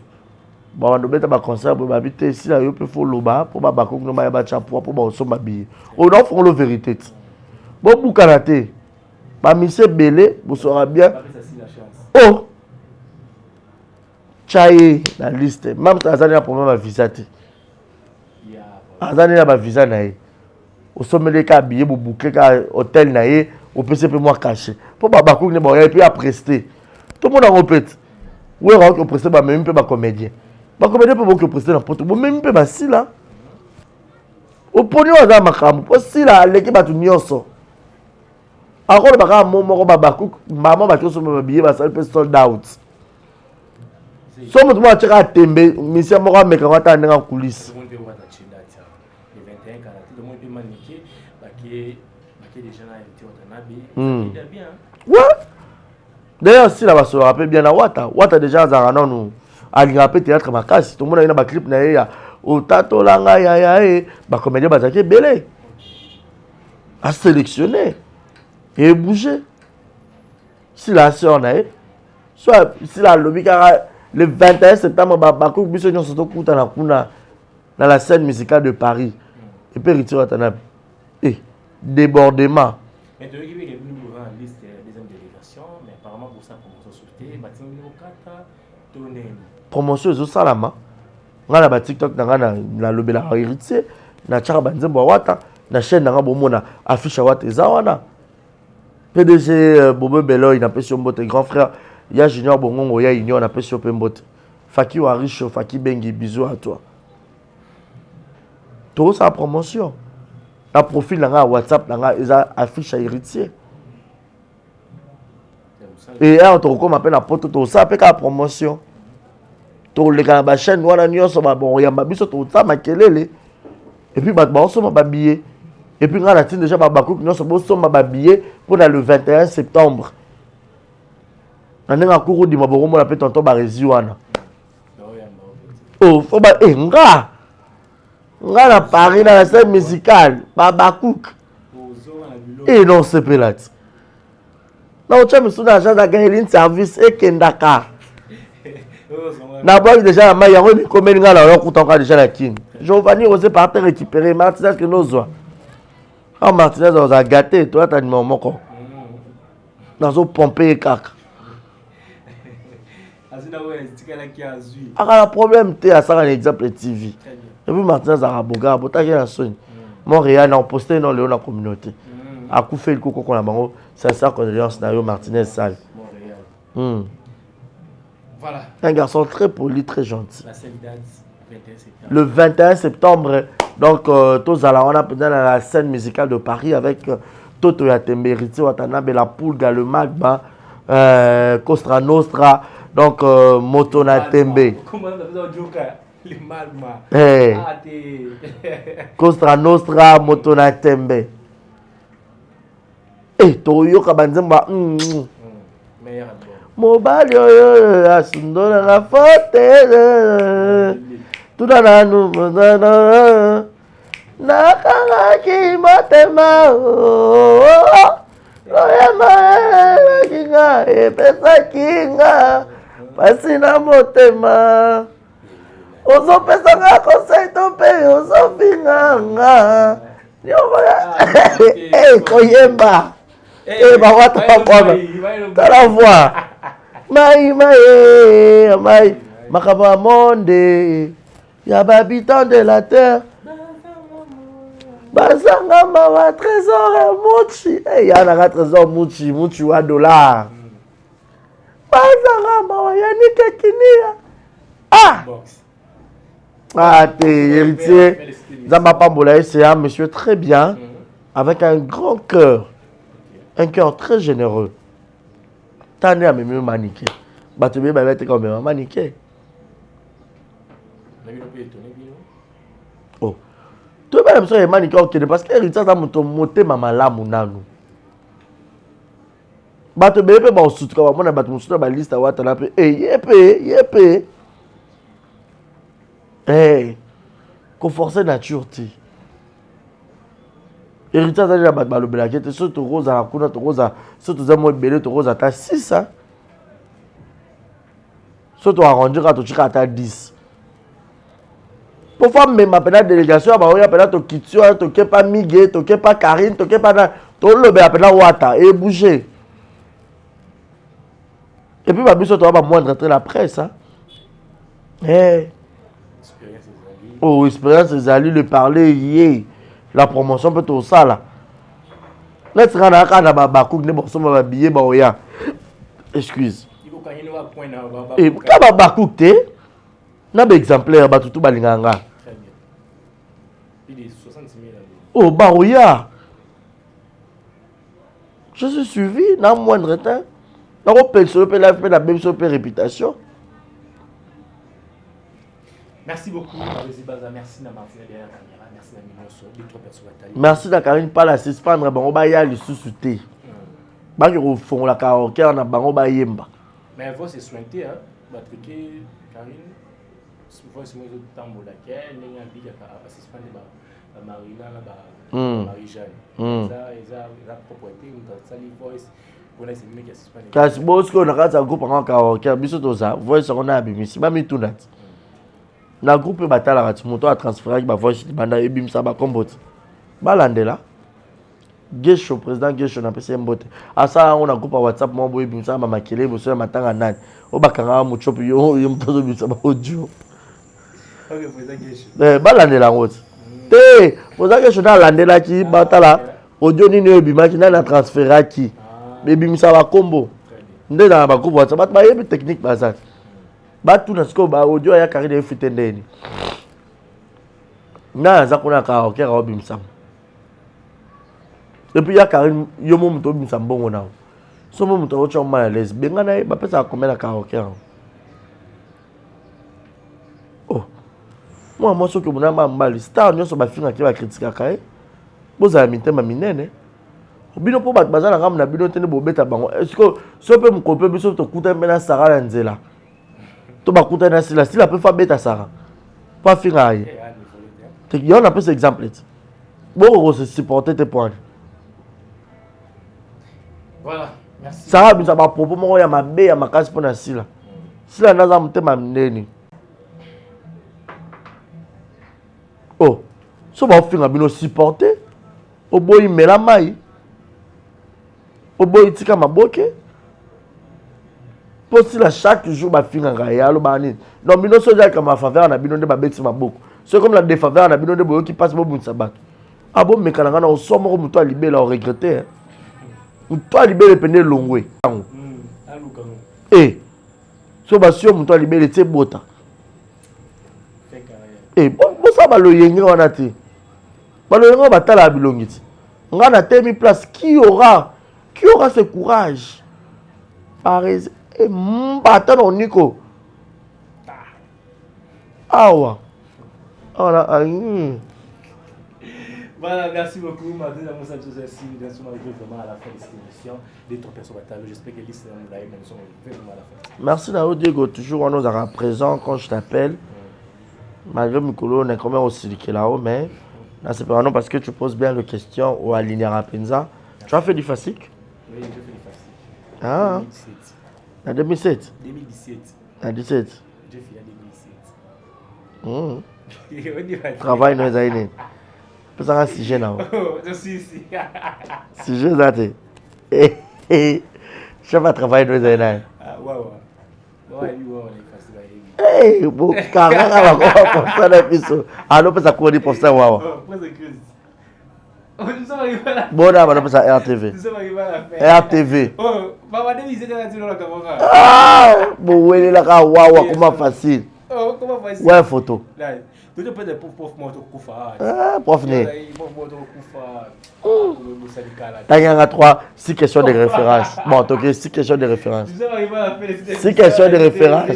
babanda obeta baconcert boye babi te esila yo mpe fo oloba mpo babakoki no baya batya poa mpo baosomba biye oyo naofongolo verité ti bobukana te bamusicien ebele boswaka bien o oh! tya ye na liste mame azali na problème ya visa te aza nde na bavisa na ye osombeli ye kaka billet boboucle kaka hotel na ye opesi mpe mwa cachet mpo babakoki nde baoya mpe apreste tomona yango mpe ti wera oki opreste bamemi mpe bacomédien bacomédien mpe boki opreste na poto bomemi mpe basila oponi oyo aza makambo mpo sila aleki bato nyonso akoloba kaka mo moko babakoki mama bato nyonso babiye basali mpe sold out so moto moko atyaka tembe misia moko ameka yango ata ndenge akulisi hmm. ouais d'ailleurs sila basolaka mpe bien na wata wata déjà azalaka nanu alingaka mpe théâtre makasi tomonaki na baclip na ye ya otatola ngai yaya ye bacomédien bazalaki ebele asélectionne ebouge sila sœur na ye soit sila alobi kaka le 21 septembre bakoki biso nyonso tokutana kuna na la scène musicale de Paris epe Héritier Watanabe eh, débordement. Mais toyoki mpe ke bino boza na liste ya deuxième délégation mais apparemment bosala promotion susu te batindi bino kata to nini promotion ezosalama ngai na batiktok na ngai nalobelaka héritier natiaka banzembo ya wata na chaîne na ngai bomona affiche ya wata eza wana PDG euh, Bobo Beloy napesi yo mbote grand frère ya Junior Bongongo ya Union napesi yo mpe mbote Faki Warisho Faki Bengi bisous à toi tokosala promotion na profil na ngai ya WhatsApp na ngai eza affiche ya héritier e awa tokokoma mpe na poto tokosala mpe kaka promotion tokoleka na bachaîne wana nyonso bakoyamba biso tokosala makelele epuis bato bakosomba babillet epuis ngai natindi deja babakuki nyonso bosomba babillet mpo na le 21 septembre na ndenge akuru dima bokomona mpe tonton baresi wana oh, fo ba eh, nga nga na paris na la scène musicale babakuki e eh, non sepela ti na otya misu na agence ya gaeline service ekendaka nabwaki deja na mai yango emikomeli ngai na yokutanka deja na kini giovanni rose parte récupéré martinez kende ozwa awa martinez akozala gate toyata nimero moko nazopompe ye kaka akala problème te asaka na exemple tv epuis martin azalaka boga abotaki na soni mm. montréal na oposte no lelo na communauté mm. akufeli kokoko na bango sincère condoléance na yo martinez sale mm. Voilà. Un garçon très poli, très gentil. La date, 21 septembre. Le 21 septembre, donc, euh, tozala wana dans la scène musicale de Paris avec euh, Toto Yatembe, Héritier Watanabe, la Pulga, le Magma, euh, Costra Nostra, donc euh, Moto na Tembe. Hey. Eh. Ah, Costra Nostra moto na tembe. Eh, toyoka banzembo mm. mm. Mobali oyo asundolaka fote tuna nanu nakangaki motema loyemba elaki nga epesaki nga mpasi na motema ozopesa nga conseil to mpe ozofinga nga nyongo ya ah, koyemba eh, bawata bakwana tala voi mai mai mai makambo ya monde ya bahabitant de la terre bazanga mawa trésor ya muchi hey, ya nanga trésor muchi muchi wa dollar bazanga mawa yanike kinia ah ah te héritier nzambe apambola ye c'est un monsieur très bien mm -hmm. avec un grand cœur un cœur très généreux tande amemi manike bato ebele bayebi te komema manike oh. toyebana biso ye manike okende parce que héritier aza moto motema malamu nanu bato ebele mpe bakosutuka bamona bato mosusu na baliste awatana mpe e ye mpe ye mpe eh, koforce nature te héritier azali na bato balobelaki te soki tokozala kuna tokozala soki toza mwa ebele tokozala ata 6 soki toarrange kaka totika ata 10 mpo fa mema mpena délégation ya baoya mpena tokiti wana toke pa migue toke pa karine toke pa na tolobela mpena wata ebouge et puis babiso toa bamoindre te la presse hein? hey. Eh. oh expérience ezali le parler ye la promotion mpe tosala neti nga nayaka na babakuki nde bakosomba babillet baoya excuse ka babakuki te na baexemplaire bato tu balingaka nga oh baoya je suis suivi na moindre temps nakopekisa yo mpe live mpe nabebisa yo mpe réputation Merci beaucoup, Rosie Baza. Merci na Martina derrière la caméra. Merci na Minoso. Deux, trois personnes batali. Merci na Karine Pala suspendre bango baya lisusu te. Hmm. Baki kofongola karaoke na bango bayemba. Mais voix c'est sointé hein. Batrike Karine voice moko ezotambola ke ndenge abikaka asuspendre ba ba Marina na ba hmm. Marie Jeanne. Hmm. Eza eza eza propre te moto asali voice kasi bosikoyo na kati ya groupe yango karaoke biso toza voice yango na abimisi bamituna ti na groupe oyo batalaka ti moto atransferaki bavoice libanda ebimisa bakombo ti balandela gesho président gesho napesi ye mbote asala yango na groupe ya whatsapp moko boye ebimisaka bamakele liboso ya matanga nani oyo bakangaka mochopi yo yo moto azobimisa baaudio eh, balandela yango ti te président gesho nde alandelaki batala audio nini oyo ebimaki nani atransferaki ah. ebimisa bakombo nde na bagroupe whatsapp bato bayebi technique baza te batuna sikoyo baaudio ya karine efute ndeni nani aza kuna karaoke aobimisa epuis ya karine yo mo moto obimisa mbongo na yo so mo moto akotya mal à l'aise benga na ye bapesaka combien na karaoke yango oh mwana mwasi oke omona ma mobali star nyonso bafingaki bakritikaka ye bozala mitema minene bino mpo bato baza na ngambo na bino te nde bobeta bango sikoyo so mpe mokolo mpe biso tokutani mpe na sara na nzela to bakutani na sila sila mpe fo abeta sara mpo afingaka ye yango napesa exemple ti boko kose supporte te poani sara abimisa bapropos moko ya mabe ya makasi mpo na sila sila nde aza motema ndeni oh so baofinga bino supporte oboyi mela mai oboyi tika maboke mpo sila chaque jour bafingaka ye alobaka nini donc bino soki ezalaka ma faveur na bino nde babeti maboko soki comme na défaveur na bino nde boyoki mpasi bobundisa bato abomeka na ngai na oswa moko moto ya libela oregrete moto ya libela epende elongwe yango e eh, so basi yo moto ya libela etie bota e bosala baloyenge wana te baloyenge oyo batalaka bilongi ti ngai natemi place qui aura qui aura ce courage par e mbata na oniko. Awa awa na ah, hmm. Voilà, merci beaucoup. Maintenant, nous sommes tous assis. Nous sommes arrivés vraiment à la fin de cette émission. Des trois personnes bataillent. J'espère que liste mais nous sommes vraiment à la fin. Merci Nao Diego. Toujours, on nous aura présent quand je t'appelle. Mm. Malgré Mikolo, on est quand même aussi là-haut, mais là, c'est pas non parce que tu poses bien les questions au Alinéa Penza. Tu as fait du FASIC Oui, j'ai fait du FASIC. Ah 2017. En 2007 2017. En 17 J'ai fini en 2017. Mmh. Travail no ezali nini pesanga sujet na yo sujet eza te chef ya travail no ezali nani bokangaka bakoma professeur na biso alopesa koni professeur wawa bona banapesa rtv rtv ah, bowelelaka wawa koma facile oh, ouais photo ah, prof ne tanganga 3 6 questions de référence bon toke 6 questions de référence 6 questions de référence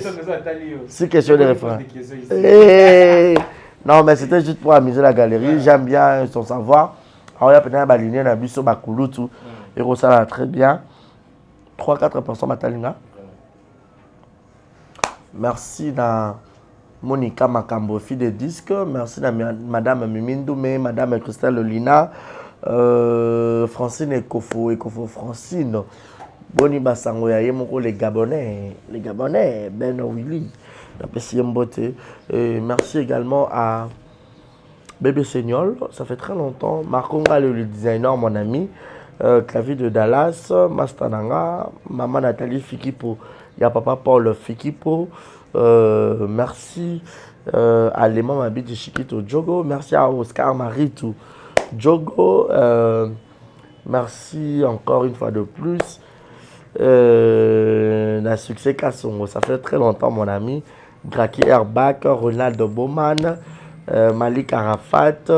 6 questions de référence eh. Non, mais c'était juste pour amuser la galerie. J'aime bien son savoir. Alors, il y a peut-être un na biso bakulutu. Et ça très bien. 3 4 personnes matalinga. Merci na Monica Makambo, fille de disque. Merci na Madame Mimindoume, Madame Christelle Lina, euh, Francine Ekofo, Ekofo Francine. Boni Basango ya ye moko les Gabonais, les Gabonais, Ben Willy. Napesi ye mbote. Et merci également à Bébé Seignol, ça fait très longtemps. Marco Ngale, le designer, mon ami. Euh, clavier de Dallas, Master Nanga, Maman Nathalie Fikipo, ya Papa Paul Fikipo. Euh, merci euh, à Léman Mabidi Chiquito Djogo. Merci à Oscar Maritou Djogo. Euh, merci encore une fois de plus. Euh, na succès Kassongo, ça fait très longtemps mon ami. Graki Airbag, Ronald Bowman, euh, Malik Arafat,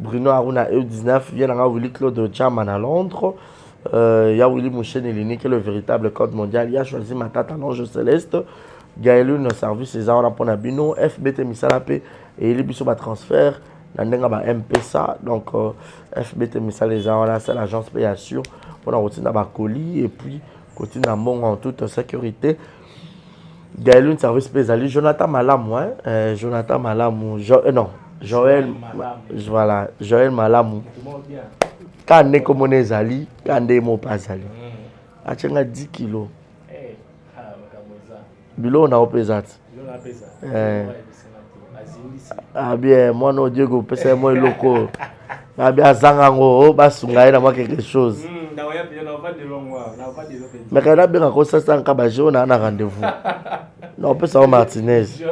Bruno Aruna E19, vient Willy Claude Jaman à Londres. Euh, ya Willy Mouchen Elini, qui est le véritable code mondial. Il a choisi ma tata l'ange céleste. Gaëlune service eza wana mpona bino FBT misala mpe eyeli biso ba transfert na ndenge ba MPSA donc euh, FBT misala eza wana c'est l'agence mpe ya sûr mpona kotinda bacolis et puis kotinda mbongo en toute sécurité. Gaëlune service mpe ezali Jonathan Malamu hein? euh, Jonathan Malamu jo, euh, non Joël Malamu. Voilà Joël Malamu ka nde komona ezali ka nde mo mpe azali mm. atyenga 10 kilo eh, ah, biloko na yo mpe eza ti eh. ah bien mwana oyo Diego opesa ye mwa eloko abi azanga yango oh, basunga ye na mwa quelque chose hmm, mais kaka nabenga kosasa nka baje oyo naa na rendez-vous na opesa yo Martinez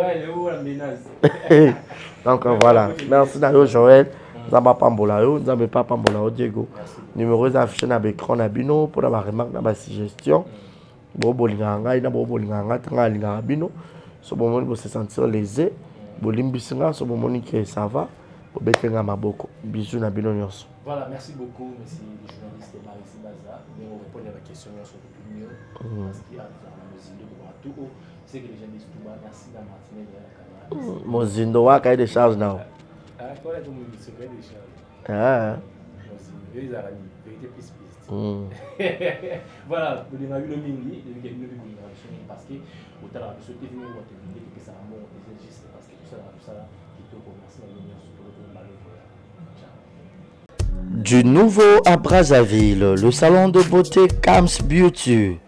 donc voilà merci na yo Joël nzambe apambola yo nzambe mpe apambola yo Diego numéro eza affiché na baécran na bino mpona baremarque na basuggestion bo bolingaka ngai na bo bolingaka ngai te ngai alingaka bino so bomoni bose sentir lese bolimbisi nga so bomoni ke ça va bobete nga maboko bisu na bino nyonso. Voilà, merci beaucoup, monsieur le journaliste Maris Baza. Nous répondons à la question sur tout mieux. Parce qu'il y a tout c'est que les gens disent tout bas. Merci à Martinez de la caméra. Mozindo wa cahier de charge now. Ah, quoi, là, tout le monde dit cahier de charge. Ah. Vérité plus plus. Mm. Voilà, bolinga bino mingi, bino bolinga biso mingi parce que otalaka biso te bino bato ebele topesaka mbongo eza juste parce que tosalaka mosala kitoko. Merci na bino nyonso, tokotuna baloko ya ciao. Du nouveau à Brazzaville, le salon de beauté Kams Beauty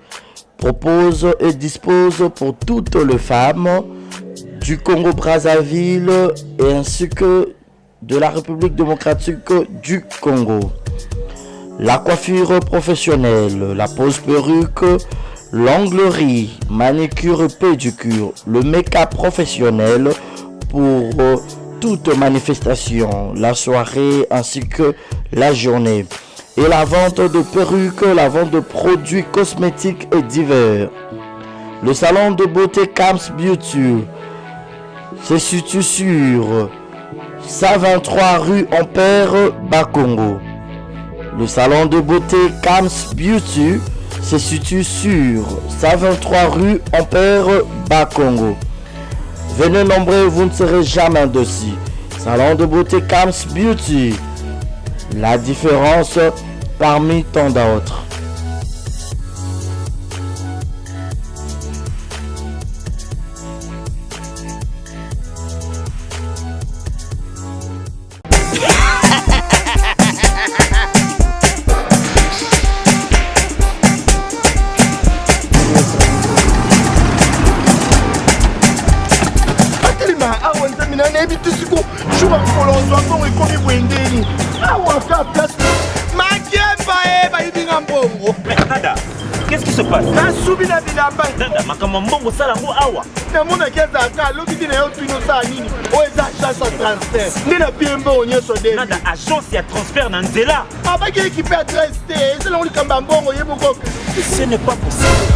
propose et dispose pour toutes les femmes du Congo-Brazzaville et ainsi que de la République démocratique du Congo. La coiffure professionnelle, la pose perruque, l'onglerie, manicure, pédicure, le make-up professionnel pour euh, toute manifestation, la soirée ainsi que la journée. Et la vente de perruques, la vente de produits cosmétiques et divers. Le salon de beauté Kams Beauty se situe sur 123 rue Ampère, Bakongo. Le salon de beauté Kams Beauty se situe sur 123 rue Ampère, Bakongo. Venez nombreux, vous ne serez jamais déçus. Salon de beauté Kams Beauty. La différence parmi tant d'autres. atelema awa nzambe na nayebi te siko jour ya mokolo ozwa mbongo ekomi boye ndeni awa ka place makiemba e bayibi nga mbongo Nada, qu'est-ce qui se passe? Nasubi na bilamba. Nada, makambo ya mbongo osala yango awa. Namonaki azalaka alobi te na yo tuni osala nini oyo eza agence ya transfert nde na pie mbongo nyonso de. Nada, agence ya transfert na nzela. Abaki ekipe adresse te eza nango likambo ya mbongo ye moko. Ce n'est pas possible.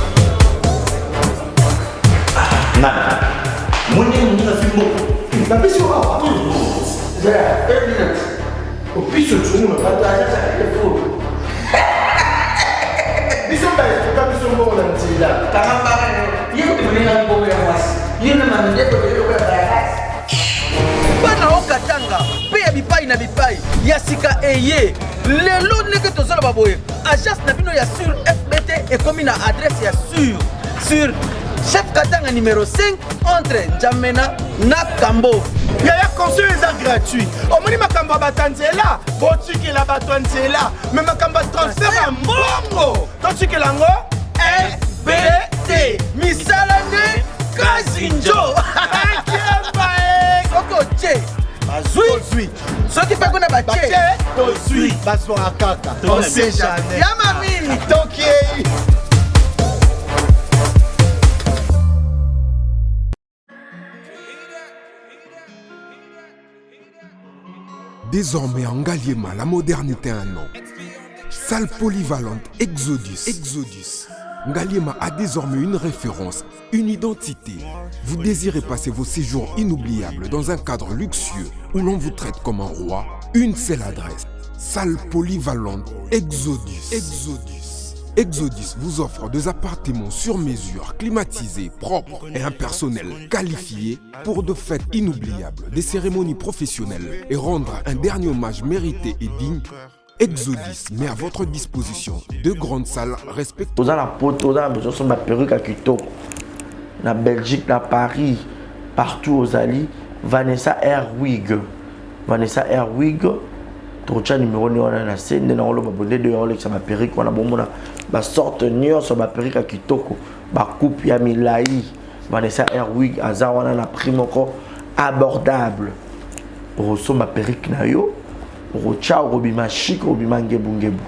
Nada, moni moninga azwi mbongo. Napesi yo awa. Zela, une minute. Opiso tshungu na bato agence ya Carrefour. Biso baestoka biso mbongo na nzela. Kanga mbanga na yo. Ye kutu moninga mbongo ya mwasi. Yo na mandeko ebele lokola bayakasi. Bana o Katanga mpe ya bipai na bipai ya sika eye lelo ndenge tozoloba boye agence na bino ya sur fbt ekomi na adresse ya sur sur chef katanga numero 5 entre njamena na kambo yaya conseil eza gratuit omoni makambo ya bato ya nzela botikela bato ya nzela me makambo ya transfert ya mbongo totikela yango fbt misala nde kazinjo soki otie bazwi soki mpe kuna batie tozwi bazwaka kaka on sait jamais ya mami tokei. Désormais en Ngaliema, la modernité a un nom. Salle polyvalente Exodus. Exodus. Ngaliema a désormais une référence, une identité. Vous désirez passer vos séjours inoubliables dans un cadre luxueux où l'on vous traite comme un roi? Une seule adresse. Salle polyvalente Exodus. Exodus. Exodus vous offre des appartements sur mesure, climatisés, propres et un personnel qualifié pour de fêtes inoubliables, des cérémonies professionnelles et rendre un dernier hommage mérité et digne. Exodus met à votre disposition deux grandes salles respectueuses. Oza na poto, oza na besoin osomba perruque ya kitoko na Belgique, na Paris, partout ozali, Vanessa Airwig. Vanessa Airwig, tokotya numero nde wana na se nde nakoloba bonde de olekisa ba perruque wana bomona ba sorte nyonso ba perruque ya kitoko, ba coupe ya milai. Vanessa Airwig aza wana na prix moko abordable. Okosomba perruque na yo, okotya, okobima chic, okobima ngebu ngebu.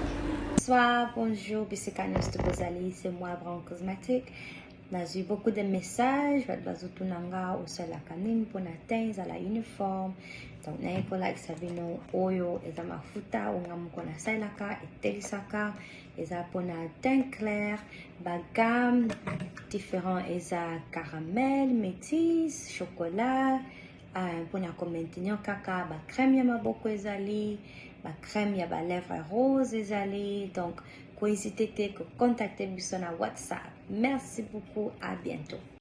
Bonsoir, bonjour, bisika nyonso bozali, c'est moi Brown Cosmetic. Nazwi beaucoup de messages, bato bazotuna nga osalaka nini mpona teint ezala uniforme. Donc naye kolakisa bino oyo eza mafuta oyo nga moko nasalelaka, etelisaka, eza mpona teint clair, ba gamme différent eza caramel, métis, chocolat, mpona ko maintenir kaka ba crème ya maboko ezali, ba crème ya ba lèvres rose ezali. Donc ko hésiter te ko contacter biso na WhatsApp. Merci beaucoup, à bientôt.